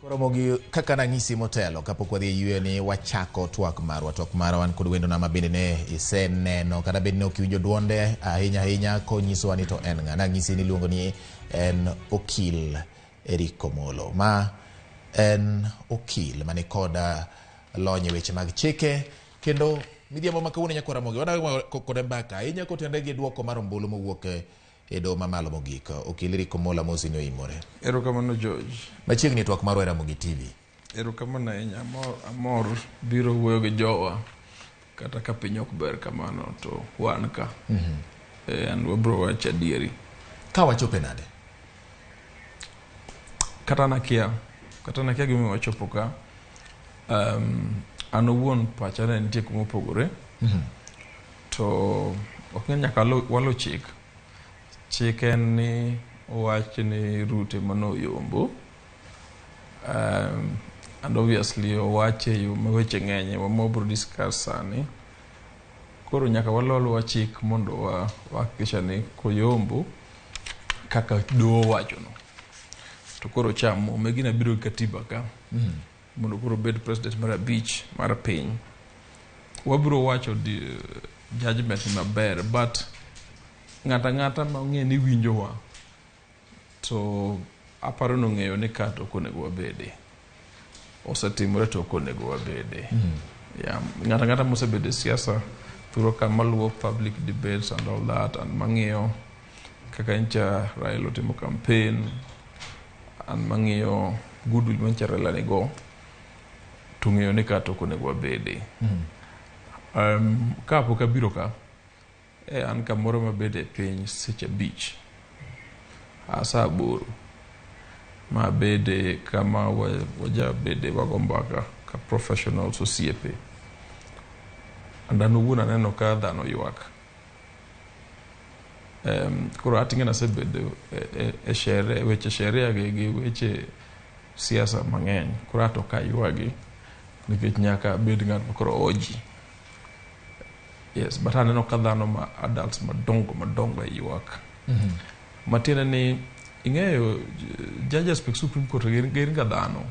Ramogi kaka nang'isi motelo kapok wadhi e yweyo ni wachako twak marwa. Twak marwa wan kod wendo na ma bende ne iseneno kata bende ne ok iwinjo duonde ahinya ahinya konyisowa ni to en ng'a. Nang'isi ni iluongo ni en Okil Eric Omolo, ma en okil mani koda lony e weche mag chike kendo midhiambo ma kawuono nyakwa Ramogi wadwa kode mbaka ahinya kotenore gi duoko mar ombulu mowuok e doho mamalo mogik. Okil Eric Omolo, amosi ni oimore. Erokamano George. Machiegni twak marwa e Ramogi TV. Erokamano ahinya, amor biro wuoyo gi jowa kata ka piny ok ber kamano to wan ka. And wabro wacho adieri. Ka wachope nade? Kata nakia gimomiyo wachopo ka. An owuon pacha ne nitie kuma opogore. To ok ng'e nyaka walo chik. Chik en ni owach ni Ruto ema noyombo. And obviously owache yo ma weche ng'eny ma wabro discuss sani. Koro nyaka walolwa chik mondo wahakikisha ni koyombo kaka doho owachono. To koro chamo megina biro gi katiba ka. Mondo koro obed president mar 5 mar piny. Wabro wacho judgment maber, but ng'ata ma ong'e ni winjowa to aparo ni ong'eyo ni ka to ok onego wabede. Osetimore to ok onego wabede. Yeah, ng'ata mosebedo e siasa thuro ka maluwo public debates and all that, and mang'iyo kaka ncha Raila otimo campaign, and mang'iyo goodwill mancha Raila nigo, to ng'eyo ni ka to ok onego wabede. Kapok abiro ka, an kamoro mabede e piny seche 5 saa 8 mabede kama wajabede wago mbaka ka professionals osiepe. And an owuon aneno ka dhano ywak. Koro ating'e nasebedo e sheria, weche sheria gi weche siasa mang'eny. Koro ato ka ywagi nikech nyaka abed ng'at ma koro oji. Yes, but aneno ka dhano ma adults madongo madongo e ywak. Matiende ni ing'eyo judges mek Supreme Court gin ga dhano.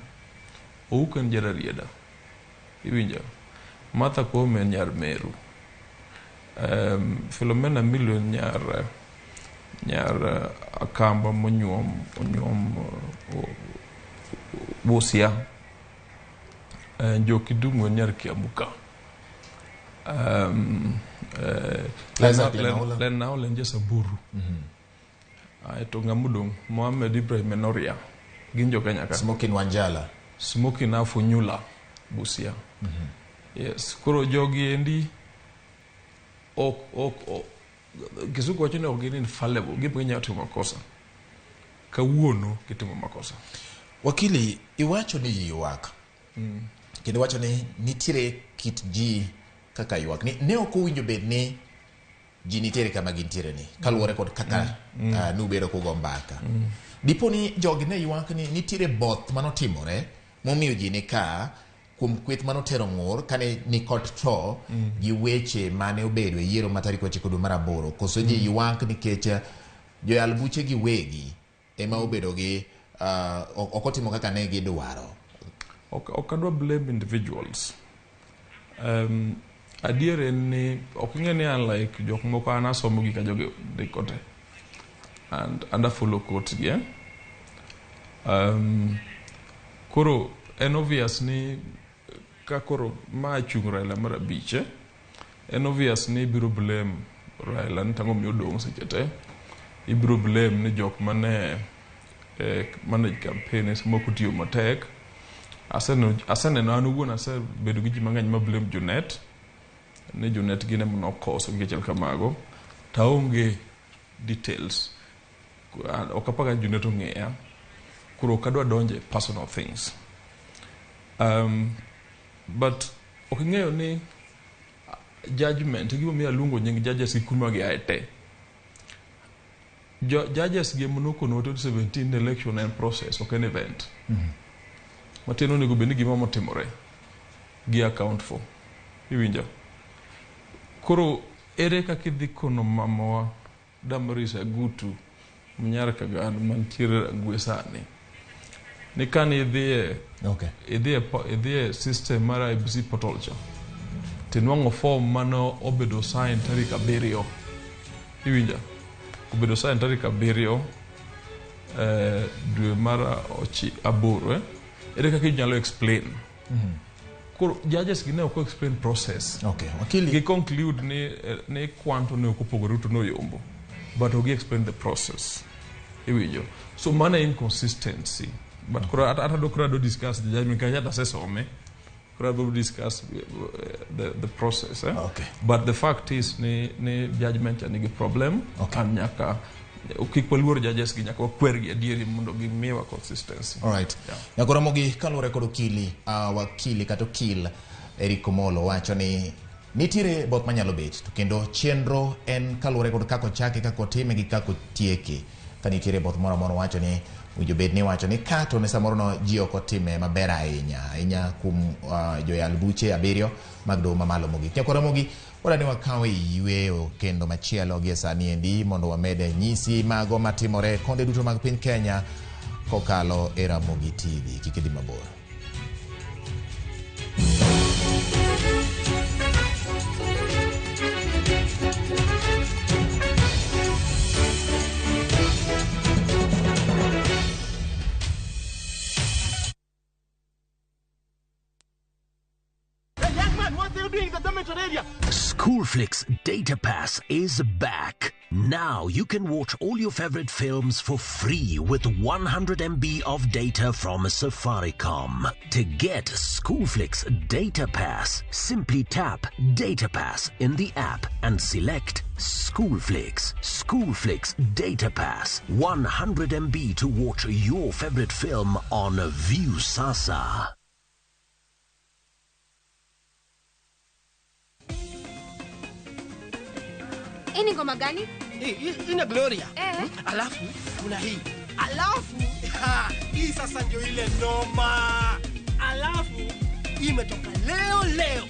Ouko en jararieda. Iwinjo? Martha Koome en nyar Meru. Philomena Mwilu en nyar Akamba monyuom Busia. Njoki Ndung'u en nyar Kiambu ka. Len Naola en Jasamburu. To ng'ama odong' Mohamed Ibrahim en Oria. Gin jo Kenya ka. Smokin Wanjala. Smokin Afunyula Busia. Yes, koro jogi endi ok Kisugu wacho ni ok gin infallible, gin ginyalo timo makosa. Kawuono gitimo makosa. Wakili, iwacho ni ji ywak. Kendo iwacho ni nitiere kit ji kaka ywak. Ni, ne ok owinjo bed ni ji nitiere kama gintiere ni kaluwore kod kaka nubedo kugo mbaka. Dipo ni jogi ne ywak ni nitiere both manotimore momiyo ji ni ka kuom kweth manotero ng'ur kane ni kod tho gi weche mane obedo e yiero ma tarik 9 dwe mar 8 koso ji ywak nikech joyal buche gi wegi ema obedo gi ok otimo kaka ne gidwaro. Ok adwa blame individuals. Adier en ni ok ing'e ni unlike jok moko an asomo gi ka jogi ndiko te and I follow court gi eh? Koro en obvious ni ka koro ma chung Raila mar abich en obvious ni ibiro blame Raila ni tang'o miyo odong' seche te. Ibiro blame ni jok mane manage campaign moko tiyo matek. Aseneno an owuon asebedo gi ji mang'eny ma blame Junet ni Junet gin ema nokoso gi chal kamago to aonge details. Ok apar ka Junet ong'eya koro ok adwa donjo e personal things. But ok ing'eyo ni judgment gimomiyo aluongo nying judges gi kuma giaye te. Judges gi ema nokonowa 2017 election en process ok en event. Matiende onego bed ni gima motimore gi account for. Iwinjo? Koro ere kaka idhi kono mamawa Damaris Agutu Mnyar Kagan mantiere Rangwe sani ni kane idhiye idhiye system mar IEBC portal cha tinwang'o form mane obedo sign tarik 7. Iwinjo? Obedo sign tarik 7 dwe mar 8 ere kaka inyalo explain? Koro judges gi ne ok explain process. Wakili. Gi conclude ni kwanto ne ok opogore to noyombo. But ok gi explain the process. Iwinjo? So mano inconsistency. But koro ata do koro discuss the judgment ka jata asesome. Koro adwa discuss the process. But the fact is ni judgment cha nigi problem. And nyaka kik waluor judges gi nyaka wakwer gi adieri mondo gimiwa consistency. All right. Nyakoromogi kaluwore kod okili wakili kata okil Eric Omolo wacho ni nitiere both manyalo bet to kendo chenro en kaluwore kod kaka ochake, kaka otime gi kaka otieke. Ka nitiere both moro amora wacho ni winjo bed ni wacho ni ka to ne samoro no ji ok otime maber ahinya ahinya kuom joyal buche 7 mag doho mamalo mogik. Nyakoromogi wadani wakaw e yweyo kendo machielo gi sani endi mondo wamede nyisi mago matimore konde duto mag piny Kenya kokalo e Ramogi TV. Kik idhi mabor. Schoolflix Data Pass is back. Now you can watch all your favorite films for free with 100 MB of data from Safaricom. To get Schoolflix Data Pass, simply tap Data Pass in the app and select Schoolflix. Schoolflix Data Pass, 100 MB to watch your favorite film on Viusasa. Hii ni ngoma gani? Hii ni Gloria. Alafu kuna hii. Alafu hii sasa ndio ile noma. Alafu imetoka leo leo.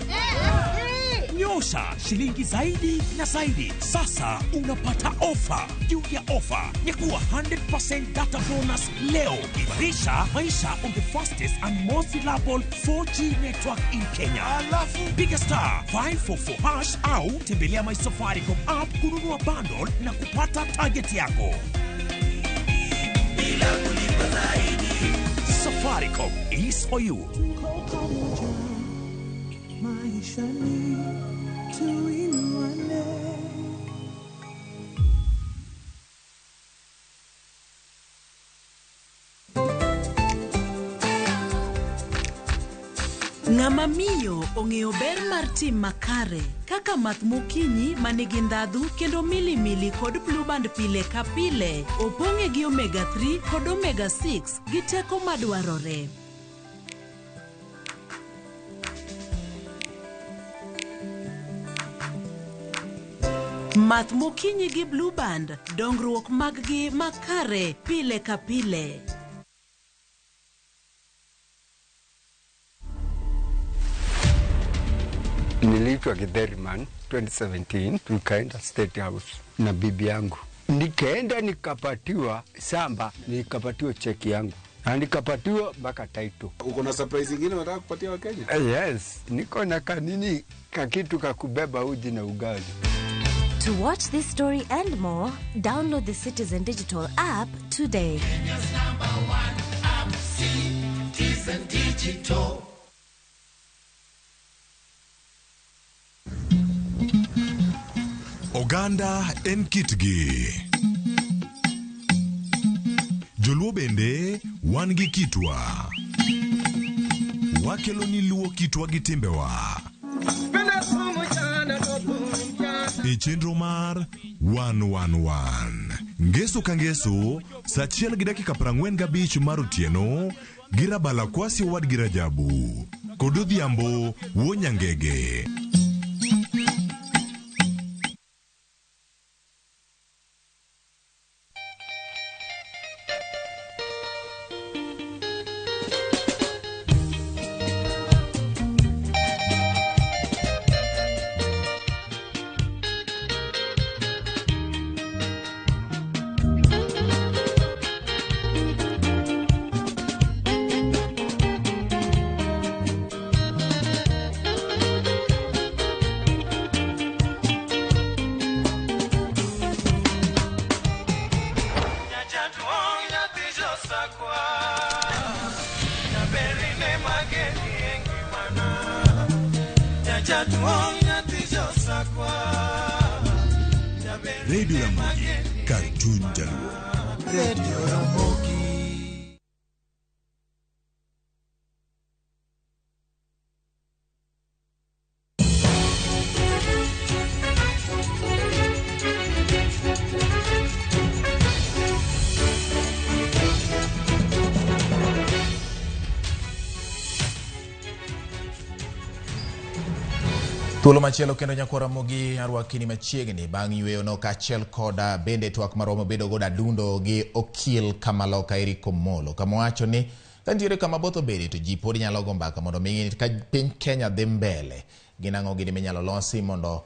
New kutosha shilingi zaidi na zaidi. Sasa unapata ofa juu ya ofa ya kuwa 100% data bonus leo. Imarisha maisha on the fastest and most reliable 4G network in Kenya. Alafu piga star 544 hash au tembelea my Safaricom app kununua bundle na kupata target yako bila kulipa zaidi. Safaricom is for you. Maishani tuinuane. Ng'ama miyo ong'eyo ber mar tim makare kaka math mokinyi manigi ndhadhu kendo milimili kod Blue Band pile ka pile opong'e gi omega 3 kod omega 6 gi teko madwarore. Math mokinyi gi Blue Band, dongruok mag-gi makare pile ka pile. Niliitwa Githeriman 2017, tukaenda State House na bibi yangu. Nikaenda nikapatiwa samba, nikapatiwa cheki yangu na nikapatiwa mpaka title. Uko na surprise ingine unataka kupatia Wakenya? Yes, niko na kanini kakitu kakubeba uji na ugali. To watch this story and more, download the Citizen Digital app today. Kenya's number one app, Citizen Digital. Oganda en kitgi. Joluo bende wan gi kitwa. Wakelo ni luo kitwa gi timbewa. E chenro mar 111. Ngeso ka ngeso, saa 1:45 mar otieno, gi Rabala Kwasi owadgi Rajabu. Kod Odhiambo wuo Nyangege. Radio Ramogi, kar chuny Jaluo. Radio Ramogi. Thuolo machielo kendo nyakwar Ramogi arwakini machiegni bang' yweyo no kaachiel koda bende twak maromo bedo godo adundo gi okil Kamaloka Eric Omolo kama owacho ni ka nitiere kama both obede to ji pod nyalo go mbaka mondo mi ka piny Kenya dhi mbele gin ang'o gini minyalo losi mondo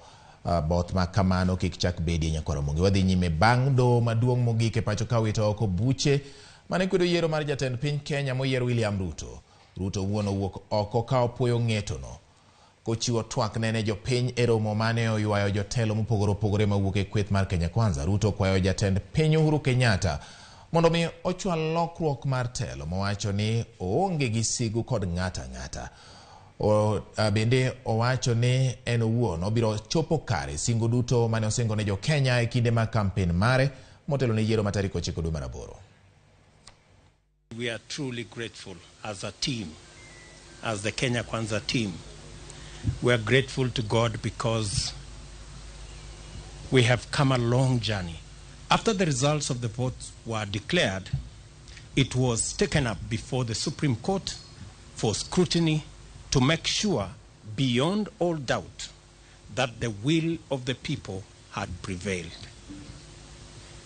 both ma kamano kik chak bedie nyakwar Ramogi. Wadhi nyime bang' doho maduong' mogik e pacho ka wito oko buche mane kwedo yiero mar jatend piny Kenya moyier William Ruto. Ruto owuon owuok oko ka opuoyo ng'etono kochiwo twak nene jopiny e romo mane oywayo jotelo mopogore opogore mawuok e kweth mar Kenya Kwanza. Ruto kwayo jatend piny Uhuru Kenyatta mondo mi ochwal lokruok mar telo mowacho ni oonge gi sigu kod ng'ata ng'ata. Bende owacho ni en owuon obiro chopo kare singo duto mane osingo ne jo Kenya e kinde mag kampen mare motelo ne yiero ma tarik 9 dwe mar 8. We are truly grateful as a team, as the Kenya Kwanza team. We are grateful to God because we have come a long journey. After the results of the votes were declared, it was taken up before the Supreme Court for scrutiny to make sure, beyond all doubt, that the will of the people had prevailed.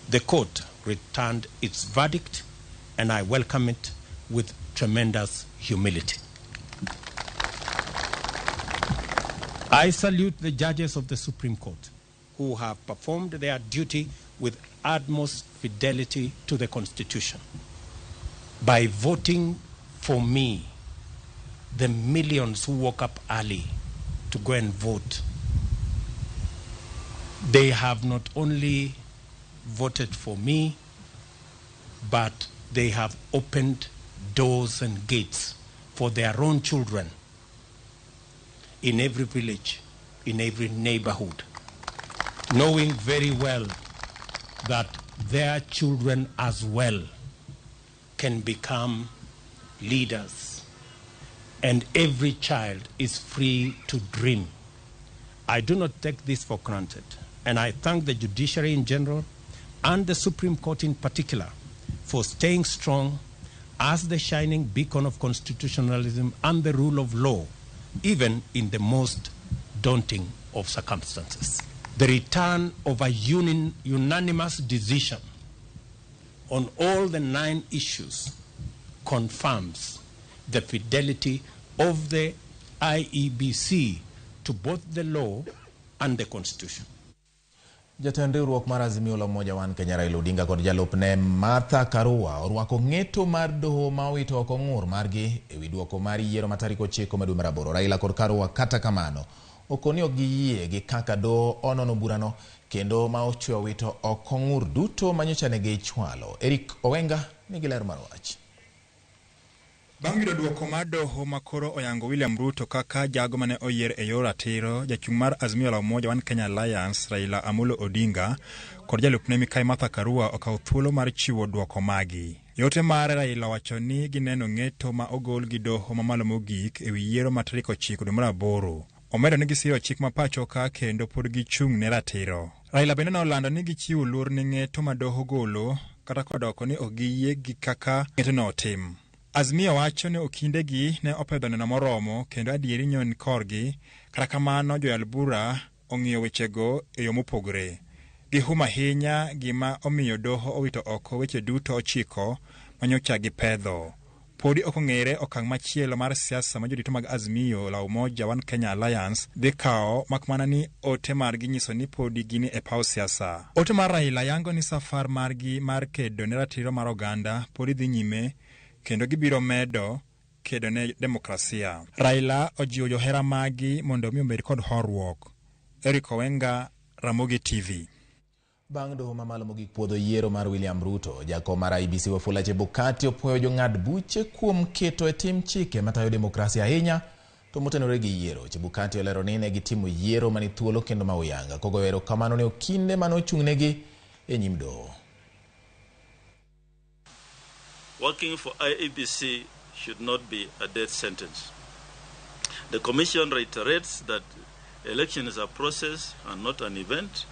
The court returned its verdict, and I welcome it with tremendous humility. I salute the judges of the Supreme Court who have performed their duty with utmost fidelity to the Constitution. By voting for me, the millions who woke up early to go and vote, they have not only voted for me, but they have opened doors and gates for their own children in every village, in every neighborhood, knowing very well that their children as well can become leaders, and every child is free to dream. I do not take this for granted, and I thank the judiciary in general and the Supreme Court in particular for staying strong as the shining beacon of constitutionalism and the rule of law, even in the most daunting of circumstances. The return of a unanimous decision on all the 9 issues confirms the fidelity of the IEBC to both the law and the Constitution. Jatend riwruok mar Azimio la Umoja One Kenya Raila Odinga kod jalupne Martha Karua orwako ng'eto mar doho ma owito oko ng'ur margi ewi duoko mar yiero ma tarik 9 ma dwe mar 8. Raila kod Karua kata kamano okoni ok giyie gi kaka doho onono burano kendo ma ochwe owito oko ng'ur duto manyocha ne gichwalo. Eric Owenga nigi ler mar wach. Bang' yudo duoko mar doho makoro oyango William Ruto kaka jago mane oyier e yor ratiro, jachung' mar Azimio la Umoja One Kenya Alliance Raila Amolo Odinga kod jalupne Mikai Martha Karua okawo thuolo mar chiwo duoko magi. Yote mar Raila wacho ni gineno ng'eto ma ogol gi doho mamalo mogik ewi yiero ma tarik 9 dwe mar 8. Omedo ni gisiro chik ma pacho ka kendo pod gichung' ne ratiro. Raila bende nolando ni gichiwo luor ne ng'eto ma doho golo kata kodoko ni ok giyie gi kaka ng'etono otim. Azimio wacho ni okindegi ne opedho neno moromo kendo adieri nyon korgi, kata kamano joyal bura ong'iyo wechego e yo mopogore. Gihum ahinya gima omiyo doho owito oko weche duto 9 manyocha gipedho. Podi ok ong'ere okang' machielo mar siasa ma jorito mag Azimio la Umoja One Kenya Alliance dhi kawo, makmana ni ote margi nyiso ni podi gin e paw siasa. Ote mar Raila yango ni safar margi mar kedo ne ratiro mar oganda podi dhi nyime kendo gibiro medo kedo ne demokrasia. Raila ojiwo johera magi mondo mi obed kod horuok. Eric Owenga, Ramogi TV. Bang' doho mamalo mogik puodho yiero mar William Ruto, jakom mar IEBC Wafula Chebukati opuoyo jong'ad buche kuom keto e tim chike matayo demokrasia ahinya to motenore gi yiero. Chebukati olero ni ne gitimo yiero mani thuolo kendo ma oyanga, kogoyo erokamano ne okinde mane ochung'negi e nyim doho. Working for IEBC should not be a death sentence. The Commission reiterates that election is a process and not an event.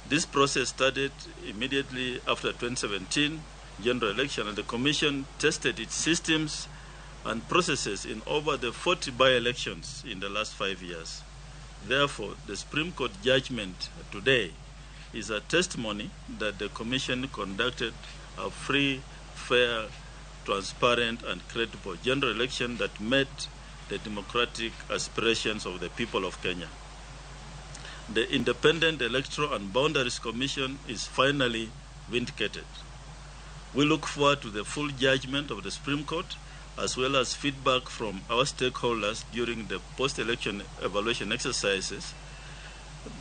This process started immediately after 2017 general election, and the Commission tested its systems and processes in over the 40 by-elections in the last 5 years. Therefore, the Supreme Court judgment today is a testimony that the Commission conducted a free, fair, transparent, and credible general election that met the democratic aspirations of the people of Kenya. The Independent Electoral and Boundaries Commission is finally vindicated. We look forward to the full judgment of the Supreme Court, as well as feedback from our stakeholders during the post-election evaluation exercises,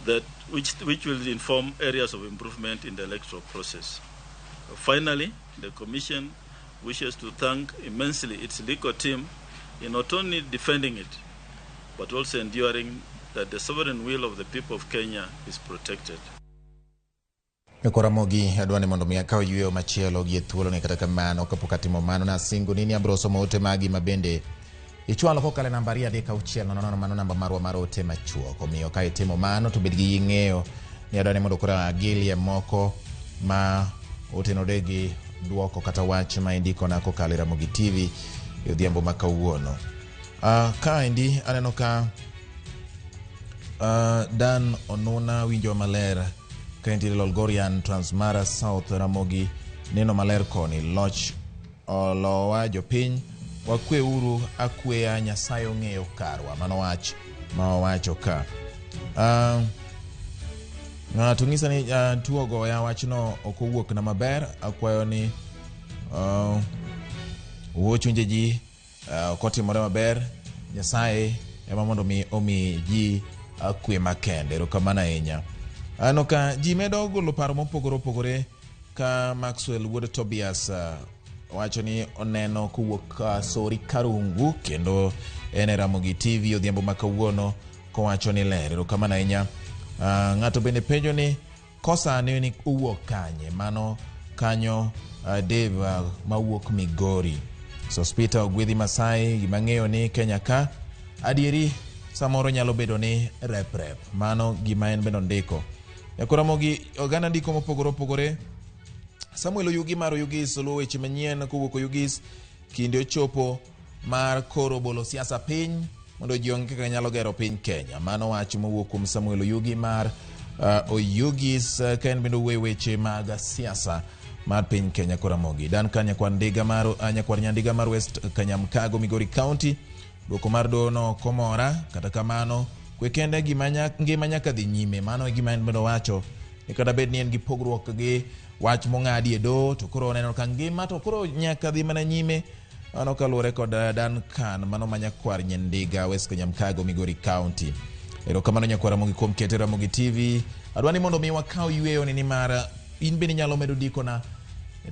that which will inform areas of improvement in the electoral process. Finally, the Commission wishes to thank immensely its legal team in not only defending it, but also enduring that the sovereign will of the people of Kenya is protected. Ramogi adwani mondo mi akaw yweyo machielo gi e thuoloni, kata kamano kapok atimo mano nasingo ni abiro somo ote magi mabende ichwalo kokalo e namba 23600, mano namba marwa mar ote machuok. Omiyo ka itimo mano to bed gi ng'eyo ni adwani mondo koro agilie moko ma otenore gi duoko kata wach ma indikona kokalo e Ramogi TV e odhiambo ma kawuono. Kaendi aneno ka Dan Onuna winjo maler ka entiere Lolgorian Transmara South Ramogi neno maler koni loch olowa jopiny wakweuru akweya Nyasaye ong'eyo karwa. Mano wach Ma wawacho ka. Ng'ato ng'isa ni tuo goya wachno ok owuok na maber, akwayo ni wuo chunje ji ok otimore maber. Nyasaye ema mondo mi omi ji kwe makende. Erokamano ahinya. Aneno ka ji medo golo paro mopogore opogore ka Maxwell wuod Tobias wacho ni oneno kowuok Sori Karungu kendo en e Ramogi TV odhiambo ma kawuono kowacho ni ler. Erokamano ahinya. Ng'ato bende penjo ni kosa ni owuok kanye? Mano kanyo Dave mawuok Migori. Sospita Ogwedhi Masai, gima ng'eyo ni Kenya ka adieri samoro nyalo bedo ni rep rep. Mano gima en bende ondiko. Ramogi oganda ndiko mopogore opogore. Samuel Oyugi mar Oyugis oluwo weche manyien kowuok Oyugis. Kinde ochopo mar koro bolo siasa piny mondo ji ong'e kaka nyalo gero piny Kenya. Mano wach mowuok kuom Samuel Oyugi mar Oyugis ka en bende owuoyo weche mag siasa mar piny Kenya. Koramogi Dan ka nyakwar Nyandiga mar West Kanyamkago, Migori County. Duoko mar doho komora, kata kamano kwe kende ngima nyaka dhi nyime. Mano e gima en bende owacho ni kata bed ni en gi pogruok gi wach mong'adi e doho to koro oneno ka ngima to koro nyaka dhi mana nyime. Mano kaluwore kod Duncan mano ma nyakwar Nyandiga West Kanyamkago, Migori County. Erokamano nyakwar Ramogi kuom kete Ramogi TV. Adwa ni mondo mi wakaw yweyo ni nimar in bende inyalo medo dikona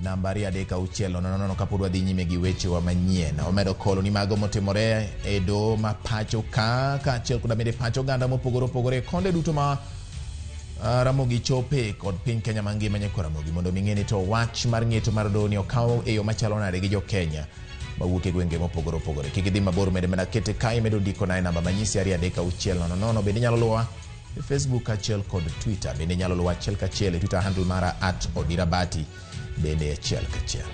namba 23600 kapod wadhi nyime gi wechewa manyien. Omedo kolo ni mago motimore e doho ma pacho ka kaachiel koda bende pacho oganda mopogore opogore konde duto ma Ramogi chope kod piny Kenya mangima. Nyakwar Ramogi mondo mi ng'e ni to wach mar ng'eto mar doho ni okaw e yo machalo nade gi jo Kenya mawuok e gwenge mopogore opogore. Kik idhi mabor, med mana kete ka imedo ndiko na e namba manyisi 23600. Bende inyalo luwa e Facebook achiel kod Twitter. Bende inyalo luwa achiel kachiel e Twitter handle mara @odirabati bende achiel kachiel.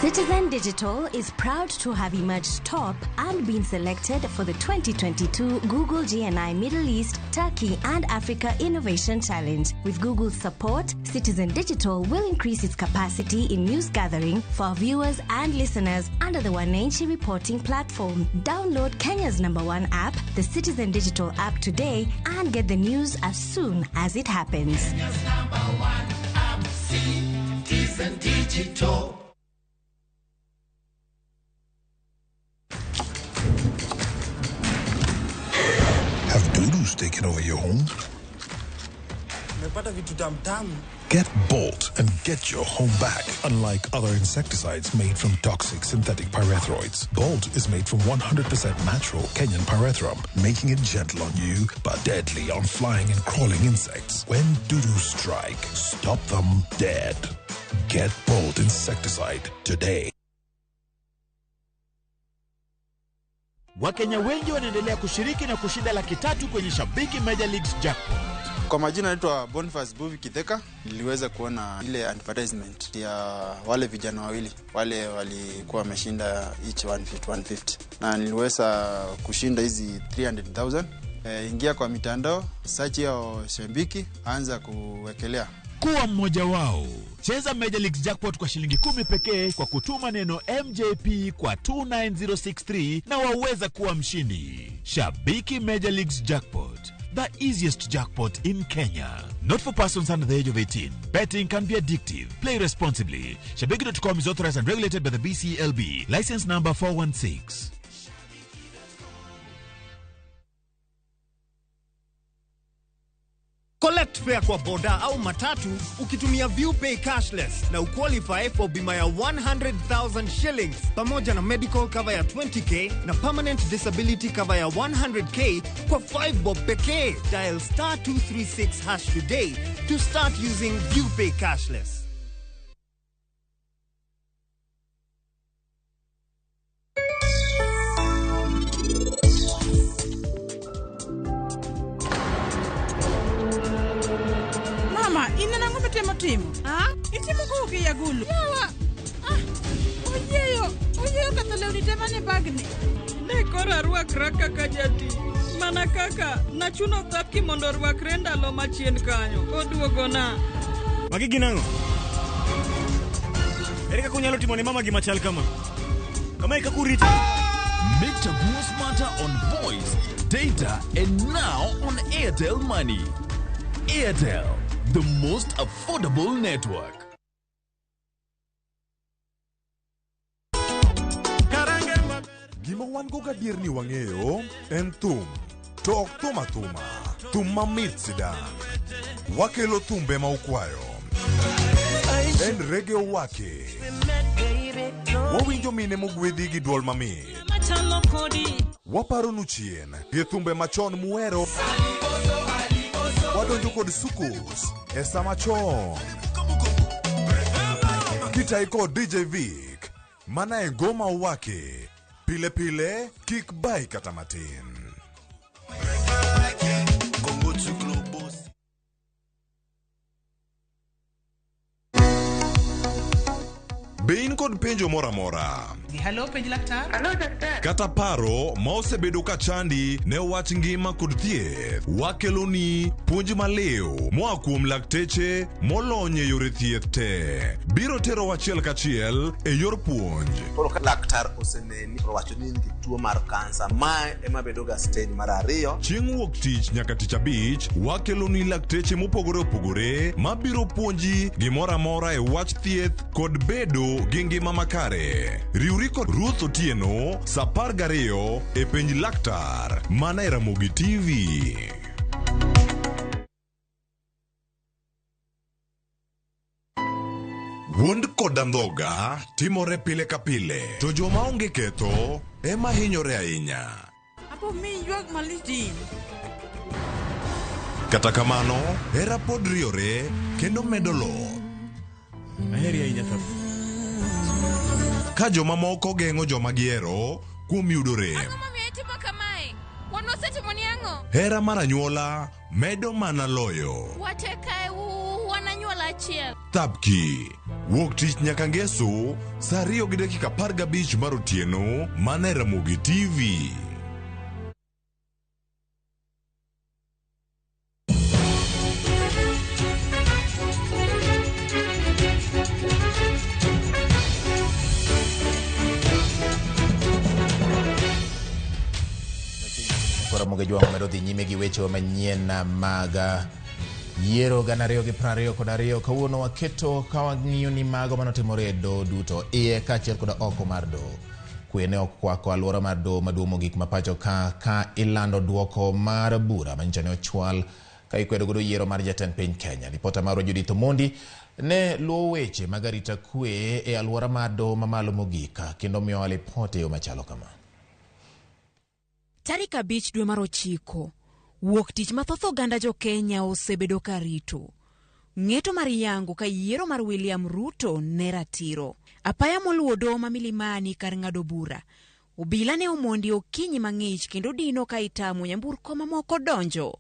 Citizen Digital is proud to have emerged top and been selected for the 2022 Google GNI Middle East, Turkey and Africa Innovation Challenge. With Google's support, Citizen Digital will increase its capacity in news gathering for our viewers and listeners under the Wananchi reporting platform. Download Kenya's #1 app, the Citizen Digital app today, and get the news as soon as it happens. Kenya's #1 app, Citizen Digital. Have dudus taken over your home? Get Bolt and get your home back. Unlike other insecticides made from toxic synthetic pyrethroids, Bolt is made from 100% natural Kenyan pyrethrum, making it gentle on you but deadly on flying and crawling insects. When dudus strike, stop them dead. Get Bolt insecticide today. Wakenya wengi wanaendelea kushiriki na kushinda 300,000 kwenye Shabiki Major Leagues Jackpot. Kwa majina naitwa Boniface Buvi Kitheka. Niliweza kuona ile advertisement ya wale vijana wawili wale walikuwa wameshinda each 150 na niliweza kushinda hizi 300,000. Ingia kwa mitandao, search ya Shabiki, anza kuwekelea. Kuwa mmoja wao. Cheza Major Leagues Jackpot kwa shilingi 10 pekee kwa kutuma neno MJP kwa 29063 na waweza kuwa mshindi. Shabiki Major Leagues Jackpot, the easiest jackpot in Kenya. Not for persons under the age of 18. Betting can be addictive. Play responsibly. Shabiki.com is authorized and regulated by the BCLB. License number 416. Collect fare kwa boda au matatu ukitumia ViewPay cashless na uqualify for bima ya 100,000 shillings pamoja na medical cover ya 20k na permanent disability cover ya 100k kwa 5 bob pekee. Dial *236# today to start using ViewPay cashless. Timo. Ah, itimo kuki ya gulu. Yawa. Ah, oyeyo ketho lewni te mane bagni. Ne Koro arwakra kaka jatich. Mana kaka nachuno Thapki mondo orwakre ndalo machien kanyo. Oduogona. Magi gin ang'o? Ere kaka unyalo timo ne mama gima chal kama? Kama e kaka urite. Make Chaguo smarter on voice, data, and now on Airtel Money. Airtel, the most affordable network. Gima wan go gadier ni wang'eyo en thum, to ok thum athuma, thum mamit sidang'. Wakelo thumbe ma ukwayo. En rege owake. Wawinjo mine mogwedhi gi duol mamit. Waparonu chien gi thumbe machon muhero. Wadonjo kod soukous e sama chon. Kitayi kod DJ Vic, mana e ngoma owake. Pile pile, kik bai kata matin. Be in kod penjo moro amora? Hello, penj laktar. Hello, daktari. Kata paro ma osebedo ka chandi ne wach ngima kod thieth, wakeloni puonj maliw moa kuom lakteche molony e yore thieth te. Biro tero achiel kachiel e yor puonj. Koro ka laktar oseneni to owacho ni in gi tuo mar kansa, mae ema bedo ga stage mar ariyo. Chieng' wuok tich nyaka tich abich, wakeloni lakteche mopogore opogore mabiro puonji gimoro amora e wach thieth kod bedo gi ngima makare. Riwri kod Ruth Otieno sa 12 e penj laktar mana e Ramogi TV. Wuond kod andhoga timore pile ka pile, to joma onge ketho ema hinyore ahinya. Apo mi ywak malich. Kata kamano, hera pod riore kendo medo loth. Aheri ahinya Thapki. Ka jomamoko geng'o joma gihero kuom yudo rem. Momiyo itimo kamae? Wan wasetimoni ang'o? Hera mar anyuola medo mana loyo. Wate kae wan anyuola achiel. Thapki, wuok tich nyaka ngeso sa 2:15 mar otieno mana e Ramogi TV. Koro Ramogi Jwang' medo dhi nyime gi weche manyien mag yiero 2022. Kawuono waketo ka wang'iyo ni mago manotimore e doho duto, iye kaachiel koda oko mar doho. Kwe ne okwako alwora mar doho maduong' mogik ma pacho ka ilando duoko mar bura manyicho ne ochwal ka ikwedo godo yiero mar jatend piny Kenya. Ripota marwa Judith Omondi ne luwo weche mag arita kwe e alwora mar doho mamalo mogik kendo miyowa lipot e yo machalo kama. Tarik 5 dwe mar 9, wuok tich mathoth oganda jo Kenya osebedo ka rito. Ng'eto mar yango ka yiero mar William Ruto ne ratiro. Apaya moluwo doho ma Milimani kar ng'ado bura. Obila ne omondi okinyi mang'ich kendo dino ka itamo nyamburko mamoko donjo.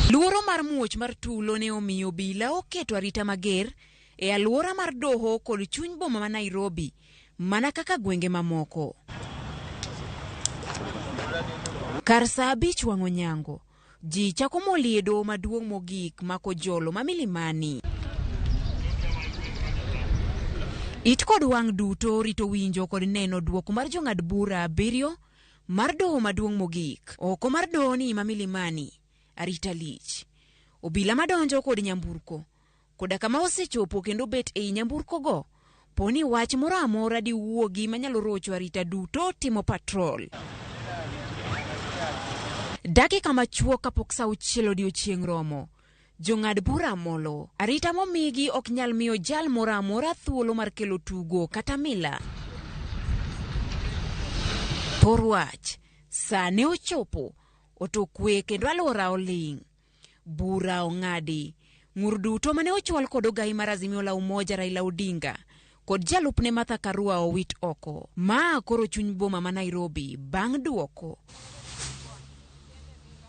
Luoro mar muoch mar tulo ne omiyo obila oketo arita mager e alwora mar doho kod chuny boma ma Nairobi, mana kaka gwenge mamoko. Kar saa 5 wang' onyango, ji chako moli e doho maduong' mogik mako jolo ma Milimani. It kod wang' duto rito winjo kod neno duoko mar jong'ad bura 7 mar doho maduong' mogik. Oko mar doho ni ma Milimani, arita lich. Obila madonjo kod nyamburko, koda kama osechopo kendo bet ei nyamburko go, poni wach moro amora diwuogi manyalo rocho arita duto timo patrol. Dakika machuok kapok sa 6 odiochieng' romo, jong'ad bura molo. Arita momigi ok nyal miyo jal moro amora thuolo mar kelo tugo kata mila. Por wach, sa ne ochopo, otokwe kendo alwora oling'. Bura ong'adi. Ng'ur duto mane ochwal kod ogai mar Azimio la Umoja Raila Odinga kod jalupne Martha Karua owit oko. Ma koro chuny boma ma Nairobi bang' duoko.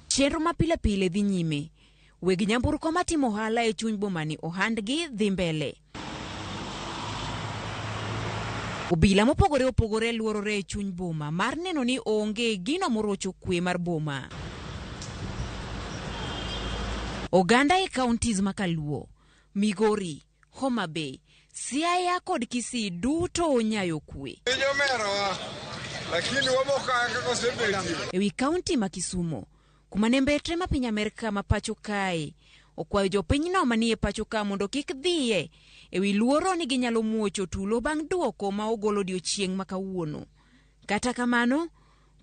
Chenro ma pile pile dhi nyime. Weg nyamburko matimo ohala e chuny bomani ohandgi dhi mbele. Obila mopogore opogore luorore e chuny boma mar neno ni onge gino morocho kwe mar boma. Oganda e counties ma Kaluo, Migori, Homa Bay, Siaya kod Kisii duto onyayo kwe. Piny omerowa, lakini wabokaa kaka osebetie. Ewi kaunti ma Kisumo, kuma ne mbetre ma piny Amerka ma pacho kae okwayo jopinyno manie pacho ka mondo kik dhiye ewi luoro ni ginyalo muocho tulo bang' duoko ma ogol odiochieng' ma kawuono. Kata kamano,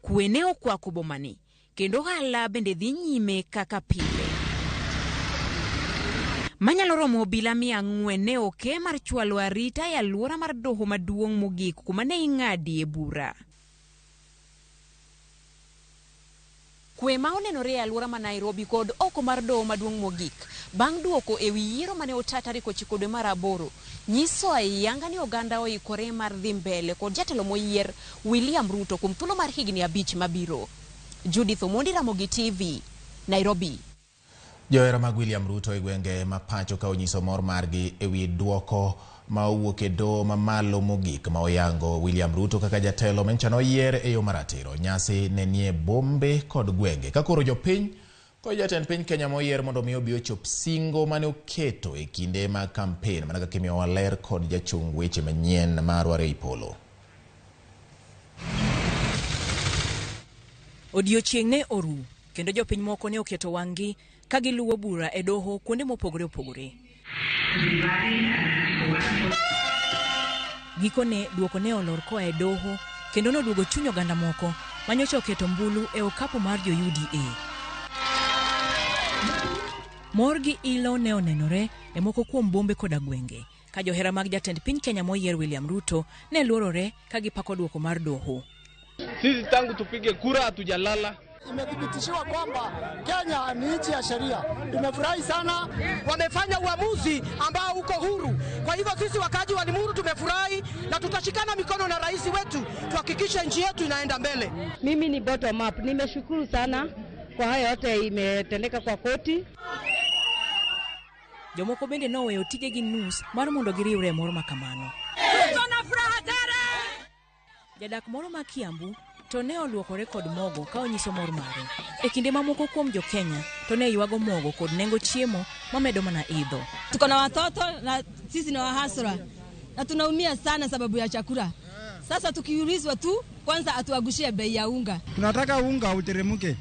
kwe ne okwako bomani kendo ohala bende dhi nyime kaka pile. Manyalo romo obila 400 ne oke mar chwalo arita e alwora mar doho maduong' mogik kuma ne ing'adie bura. Kwe ma onenore e alwora ma Nairobi kod oko mar doho maduong' mogik bang' duoko ewi yiero mane ota tarik 9 dwe mar 8 nyiso ayanga ni oganda oikore mar dhi mbele kod jatelo moyier William Ruto kuom thuolo mar higni 5 mabiro. Judith Omondi, Ramogi TV, Nairobi. Johera mag William Ruto e gwenge ma pacho ka onyiso mor margi ewi duoko ma owuok e doho mamalo mogik ma oyango William Ruto kaka jatelo manyocha noyier e yo maratiro. Nyasi ne nie bombe kod gwenge. Ka koro jopiny kod jatend piny Kenya moyier mondo mi obi ochop singo mane oketo e kinde mag kampen mana kaka imiyowa ler kod jachung weche manyien marwa Ray Polo. Odiochieng' ne oru kendo jopiny moko ne oketo wang'gi ka giluwo bura e doho kuonde mopogore opogore. Gikone duoko ne olor koa e doho kendo noduogo chuny oganda moko manyocha oketo ombulu e okapu mar jo UDA. Mor gi ilo ne onenore e moko kuom bombe koda gwenge ka johera mag jatend piny Kenya moyier William Ruto ne luorore ka gipako duoko mar doho. Sisi tangu tupige kura hatujalala. Imethibitishiwa kwamba Kenya ni nchi ya sheria. Tumefurahi sana, wamefanya uamuzi ambao uko huru. Kwa hivyo sisi wakaji wa Limuru tumefurahi na tutashikana mikono na rais wetu tuhakikishe nchi yetu inaenda mbele. Mimi ni bottom up. Nimeshukuru sana kwa hayo yote imetendeka kwa koti. Jomoko bende noweyo tijegi nus mar mondo giriwre e mor makamano. Tuko na furaha tele. Jadak moro ma Kiambu to ne oluokore kod mogo ka onyiso mor mare. E kinde mamoko kuom jo Kenya to ne ywago mogo kod nengo chiemo mamedo mana idho. Tuko na watoto na sisi ni wahasra na tunaumia sana sababu ya chakula. Sasa tukiulizwa tu kwanza atuagushie bei ya unga. Tunataka unga uteremke.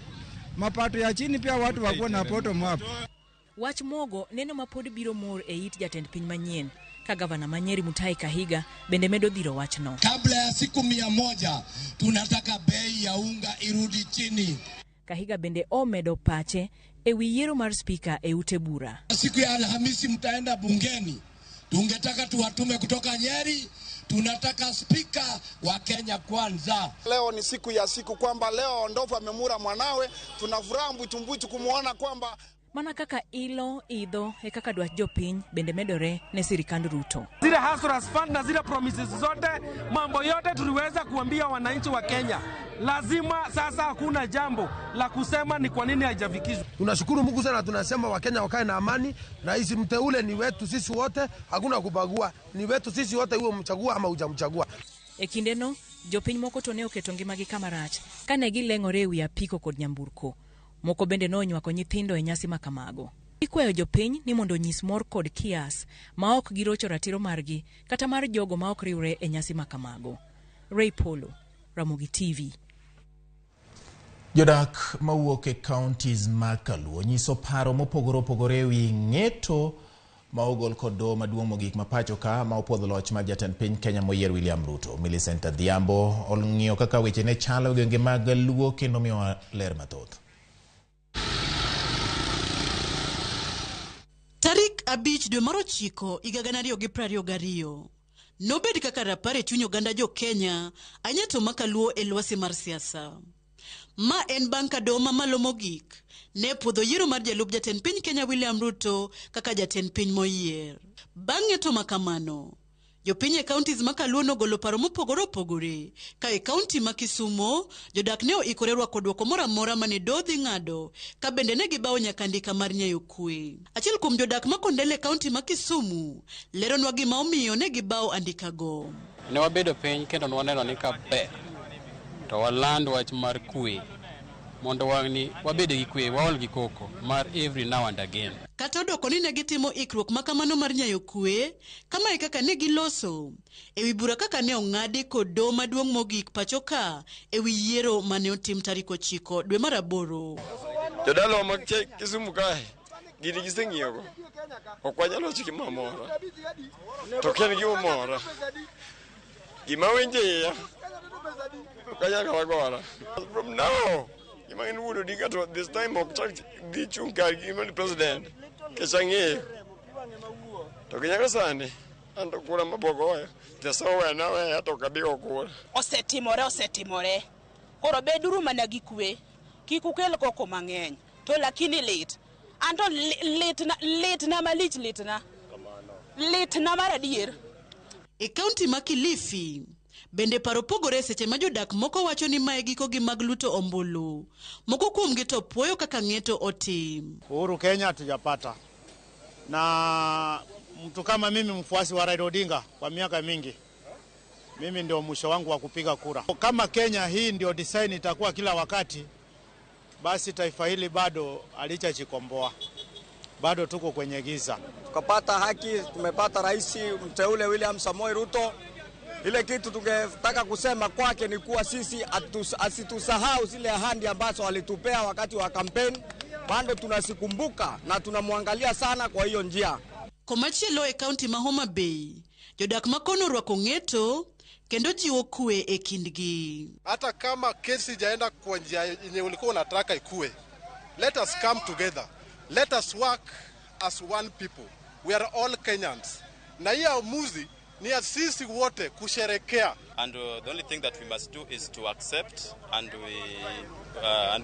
Mapato ya chini pia watu wakuwa na bottom up. Wach mogo neno mapod biro mor e it jatend piny manyien ka gavana ma Nyeri Mutahi Kahiga bende medo dhiro wachno. Kabla ya siku 100 tunataka bei ya unga irudi chini. Kahiga bende omedo pache e wi yiero mar spika e ute bura. Siku ya Alhamisi mtaenda bungeni, tungetaka tuwatume kutoka Nyeri, tunataka spika wa Kenya Kwanza. Leo ni siku ya siku kwamba leo Ndovu amemura mwanawe, tunafuraha mbutu kumuona kwamba mana kaka ilo idho e kaka dwach jopiny bende medore ne sirikand Ruto. Zile hustlers fund na zile promises zote, mambo yote tuliweza kuambia wananchi wa Kenya. Lazima sasa hakuna jambo la kusema ni kwa nini haijafikishwa. Tunashukuru Mungu sana, tunasema Wakenya wakae na amani. Rais mteule ni wetu sisi wote, hakuna kubagua, ni wetu sisi wote, uwe mchagua ama hujamchagua. E kindeno jopiny moko to ne oketo ngimagi kama rach kane gileng'ore ewi apiko kod nyamburko. Moko bende nonywako nyithindo e nyasi makamago. Ikwayo jopiny ni mondo onyis mor kod kias ma ok girocho ratiro margi kata mar jogo ma ok riwre e nyasi makamago. Ray Polo, Ramogi TV. Jodak mawuok e counties ma Kaluo nyiso paro mopogore opogore ewi ng'eto ma ogol kod doho maduong' mogik ma pacho ka ma opuodho loch mar jatend piny Kenya moyier William Ruto. Millicent Adhiambo ong'iyo kaka weche ne chalo e gwenge mag Luo kendo miyowa ler mathoth. Tarik 5 dwe mar 9 higa 2022 nobed kaka rapar e chuny oganda jo Kenya ahinya to makaluo e lwasi mar siasa. Ma en bang' ka doho mamalo mogik ne puodho yiero mar jalup jatend piny Kenya William Ruto kaka jatend piny moyier. Bang' ng'eto makamano, jopiny e counties ma Kaluo nogolo paro mopogore opogore ka e county ma Kisumo jodak ne oikore rwako duoko moro amora mane doho dhi ng'ado ka bende ne gibawo nyaka andika mar nyayo kwe. Achiel kuom jodak ma Kondele e county ma Kisumu leronwa gima omiyo ne gibawo andikago. Ne wabedo piny kendo ne waneno ni ka ber to waland wach mar kwe mondo wang'ni wabed gi kwe, waol gi koko mar every now and again. Kata odoko ni ne gitimo ikruok ma kamano mar nyayo kwe, kamae kaka ne giloso ewi bura kaka ne ong'adi kod doho maduong' mogik pacho ka ewi yiero mane otim tarik 9 dwe mar 8. Jodalawa mag Kisumu kae gini giseng'iyogo, ok wanyal wacho gima mora, to ok en gima mora. Gima winjo iya ok anyal kata gora. From now, gima en Wuod Odinga to this time ok chak dhi chung' kar gima ni president, nikech ang'eyo. To gi nyaka sani, an to kura mabogoyo, Nyasaye owena aweya to ok abi go kura. Osetimore, osetimore. Koro beduru mana gi kwe, kik ukel koko mang'eny. To lakini lit. Anto litna, litna malich litna. Litna mar adier. E kaunti ma Kilifi, bende paro pogore seche ma jodak moko wacho ni mae gikogi mag luto ombulu. Moko kuomgi to puoyo kaka ng'eto otim. Uhuru Kenya hatujapata. Na mtu kama mimi mfuasi wa Raila Odinga kwa miaka mingi, mimi ndio mwisho wangu wa kupiga kura. Kama Kenya hii ndio design itakuwa kila wakati, basi taifa hili bado halijajikomboa. Bado tuko kwenye giza. Tukapata haki, tumepata rais mteule William Samoei Ruto. Ile kitu tungetaka kusema kwake ni kuwa sisi asitusahau zile ahadi ambazo alitupea wakati wa kampeni. Bado tunasikumbuka na tunamwangalia sana kwa hiyo njia. Komachielo e kaunti ma Homa Bay, jodak makono orwako ng'eto kendo jiwo kwe e kindgi. Hata kama kesi ijaenda kwa njia yenye ulikuwa unataka ikue, let us come together. Let us work as one people. We are all Kenyans. Na hii amuzi ni ya sisi wote kusherekea. And the only thing that we must do is to accept and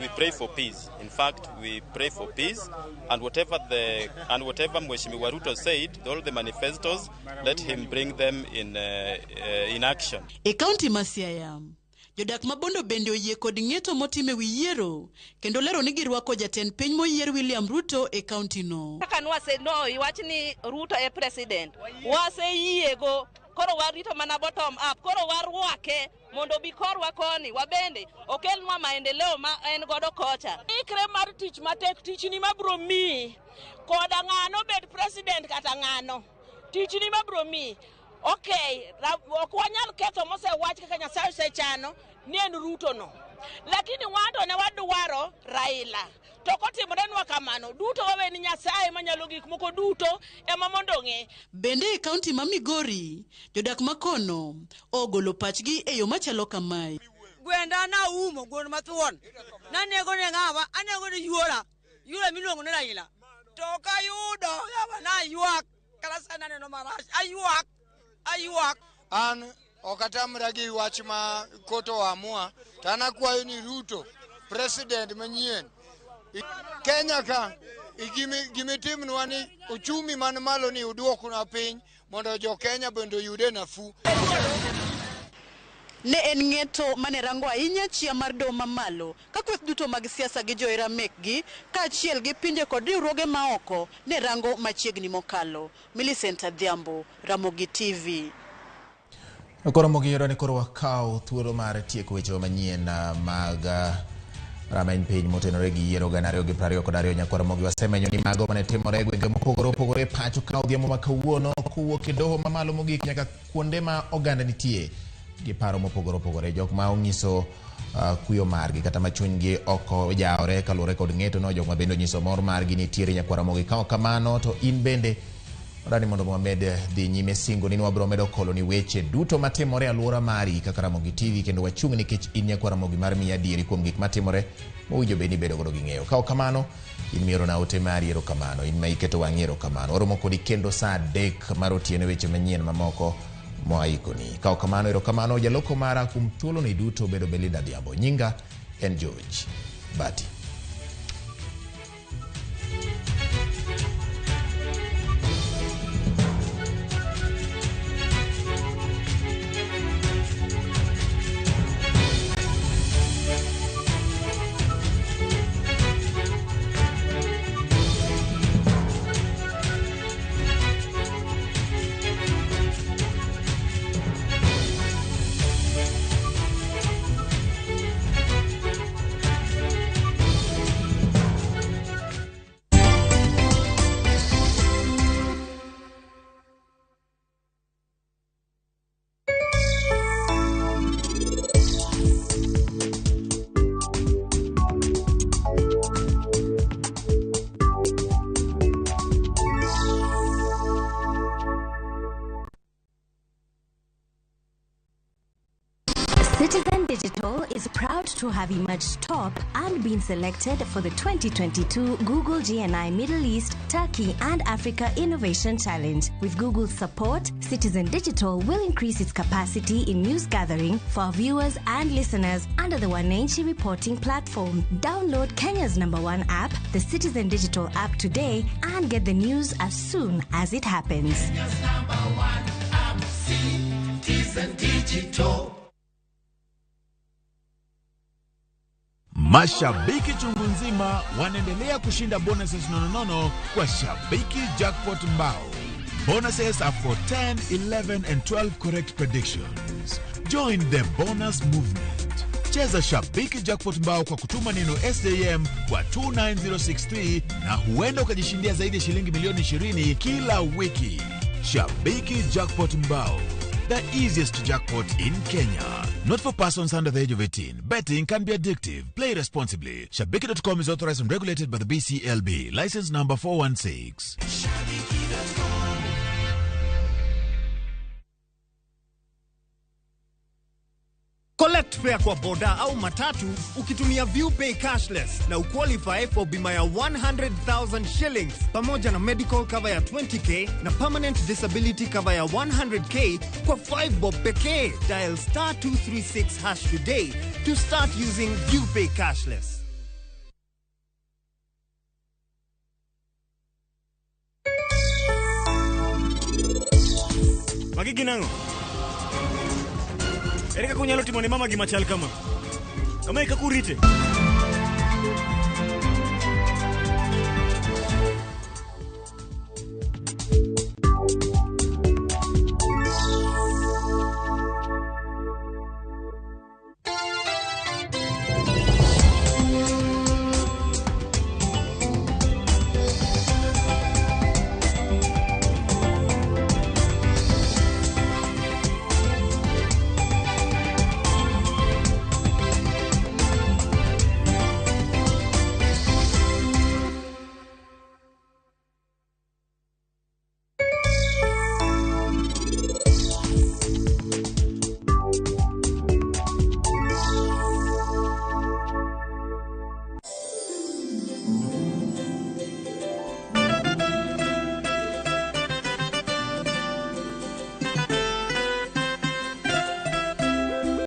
we pray for peace. In fact, we pray for peace, and whatever Mheshimiwa Ruto said, all the manifestos, let him bring them in action. E kaunti ma Siaya, jodak ma Bondo bende oyie kod ng'eto motim ewi yiero kendo lero ni girwako jatend piny moyier William Ruto e kaunti no. Kaka nwase no iwach ni Ruto e president, waseyiego. Koro warito mana bottom up, koro warwake mondo bi korwa koni wabende okelnwa maendeleo ma en godo kocha. Ikre mar tich matek, tichni mabro miyi koda ng'ano bed president kata ng'ano, tichni mabro miyi. Okay, ok wanyal ketho mosewach kaka Nyasaye osechano ni en Ruto no, lakini wanto ne wadwaro Raila. To kotimorenwa kamano duto wawe ni Nyasaye manyalo gik moko duto ema mondo ong'e. Bende e kaunti ma Migori, jodak makono ogolo pachgi e yo machalo kamae. Gwenda naumo gweno mathuon, nanego ne ng'awa, anego ne yuora, yuora miluongo ni Raila. To kayudo yawa naywak, kata sani aneno marach, aywak, aywak. An ok atamra gi wach ma koto oamua, to an akwayo ni Ruto, president manyien, Kenya ka gimitimnwa ni uchumi man malo ni uduoknwa piny mondo jo Kenya bende oyude nafuu. Ne en ng'eto mane rango ahinya chia mar doho mamalo ka kweth duto mag siasa gi johera mekgi kaachiel gi pinje kod riwruoge maoko ne rango machiegni mokalo. Millicent Adhiambo, Ramogi TV. Koro Ramogi yudo ni koro wakaw thuolo mar tieko weche manyien mag rameny piny motenore gi yiero 2022. Nyakwar Ramogi wasemenyo ni mago mane timore e gwenge mopogore opogore pacho ka odhiambo ma kawuono kowuok e doho mamalo mogik nyaka kuonde ma oganda nitie gi paro mopogore opogore. Jok ma onyiso kuyo margi kata ma chunygi ok ojawore kaluwore kod ng'eto no, jok ma bende onyiso mor margi nitiere nyakwar Ramogi. Ka ok kamano to in bende Wadani mondo wamed dhi nyime singo ni wabiro medo kolo ni weche duto matimore alwora mari kaka Ramogi TV, kendo wachung' nikech in nyakwar Ramogi mar miyi adieri kuom gik matimore mowinjo bed ni ibedo godo gi ng'eyo. Ka ok kamano, in mioro na ote mari, erokamano. In ma iketo wang'i, erokamano. Waromo kodi kendo saa 3 mar otieno weche manyien mamoko moa ikoni. Ka ok kamano, erokamano jaloko mara kuom thuoloni duto bedo Belinda Adhiambo. Nyinga en George Bati. Citizen Digital is proud to have emerged top and been selected for the 2022 Google GNI Middle East, Turkey and Africa Innovation Challenge. With Google's support, Citizen Digital will increase its capacity in news gathering for our viewers and listeners under the Wananchi reporting platform. Download Kenya's number one app, the Citizen Digital app today and get the news as soon as it happens. Citizen Digital. Mashabiki chungu nzima wanaendelea kushinda bonuses nononono kwa Shabiki Jackpot Mbao. Bonuses are for 10, 11 and 12 correct predictions. Join the bonus movement. Cheza Shabiki Jackpot Mbao kwa kutuma neno SJM kwa 29063 na huenda ukajishindia zaidi ya shilingi milioni 20 kila wiki. Shabiki Jackpot Mbao, the easiest jackpot in Kenya. Not for persons under the age of 18. Betting can be addictive. Play responsibly. Shabiki.com is authorized and regulated by the BCLB. License number 416. Collect fare kwa boda au matatu ukitumia ViewPay cashless na uqualify for bima ya 100,000 shillings pamoja na medical cover ya 20K na permanent disability cover ya 100K kwa 5 bob pekee. Dial star 236 hash today to start using ViewPay cashless. Magi gin ang'o? Ere kaka unyalo timo ne mama gima chal kama? Kama e kaka urite?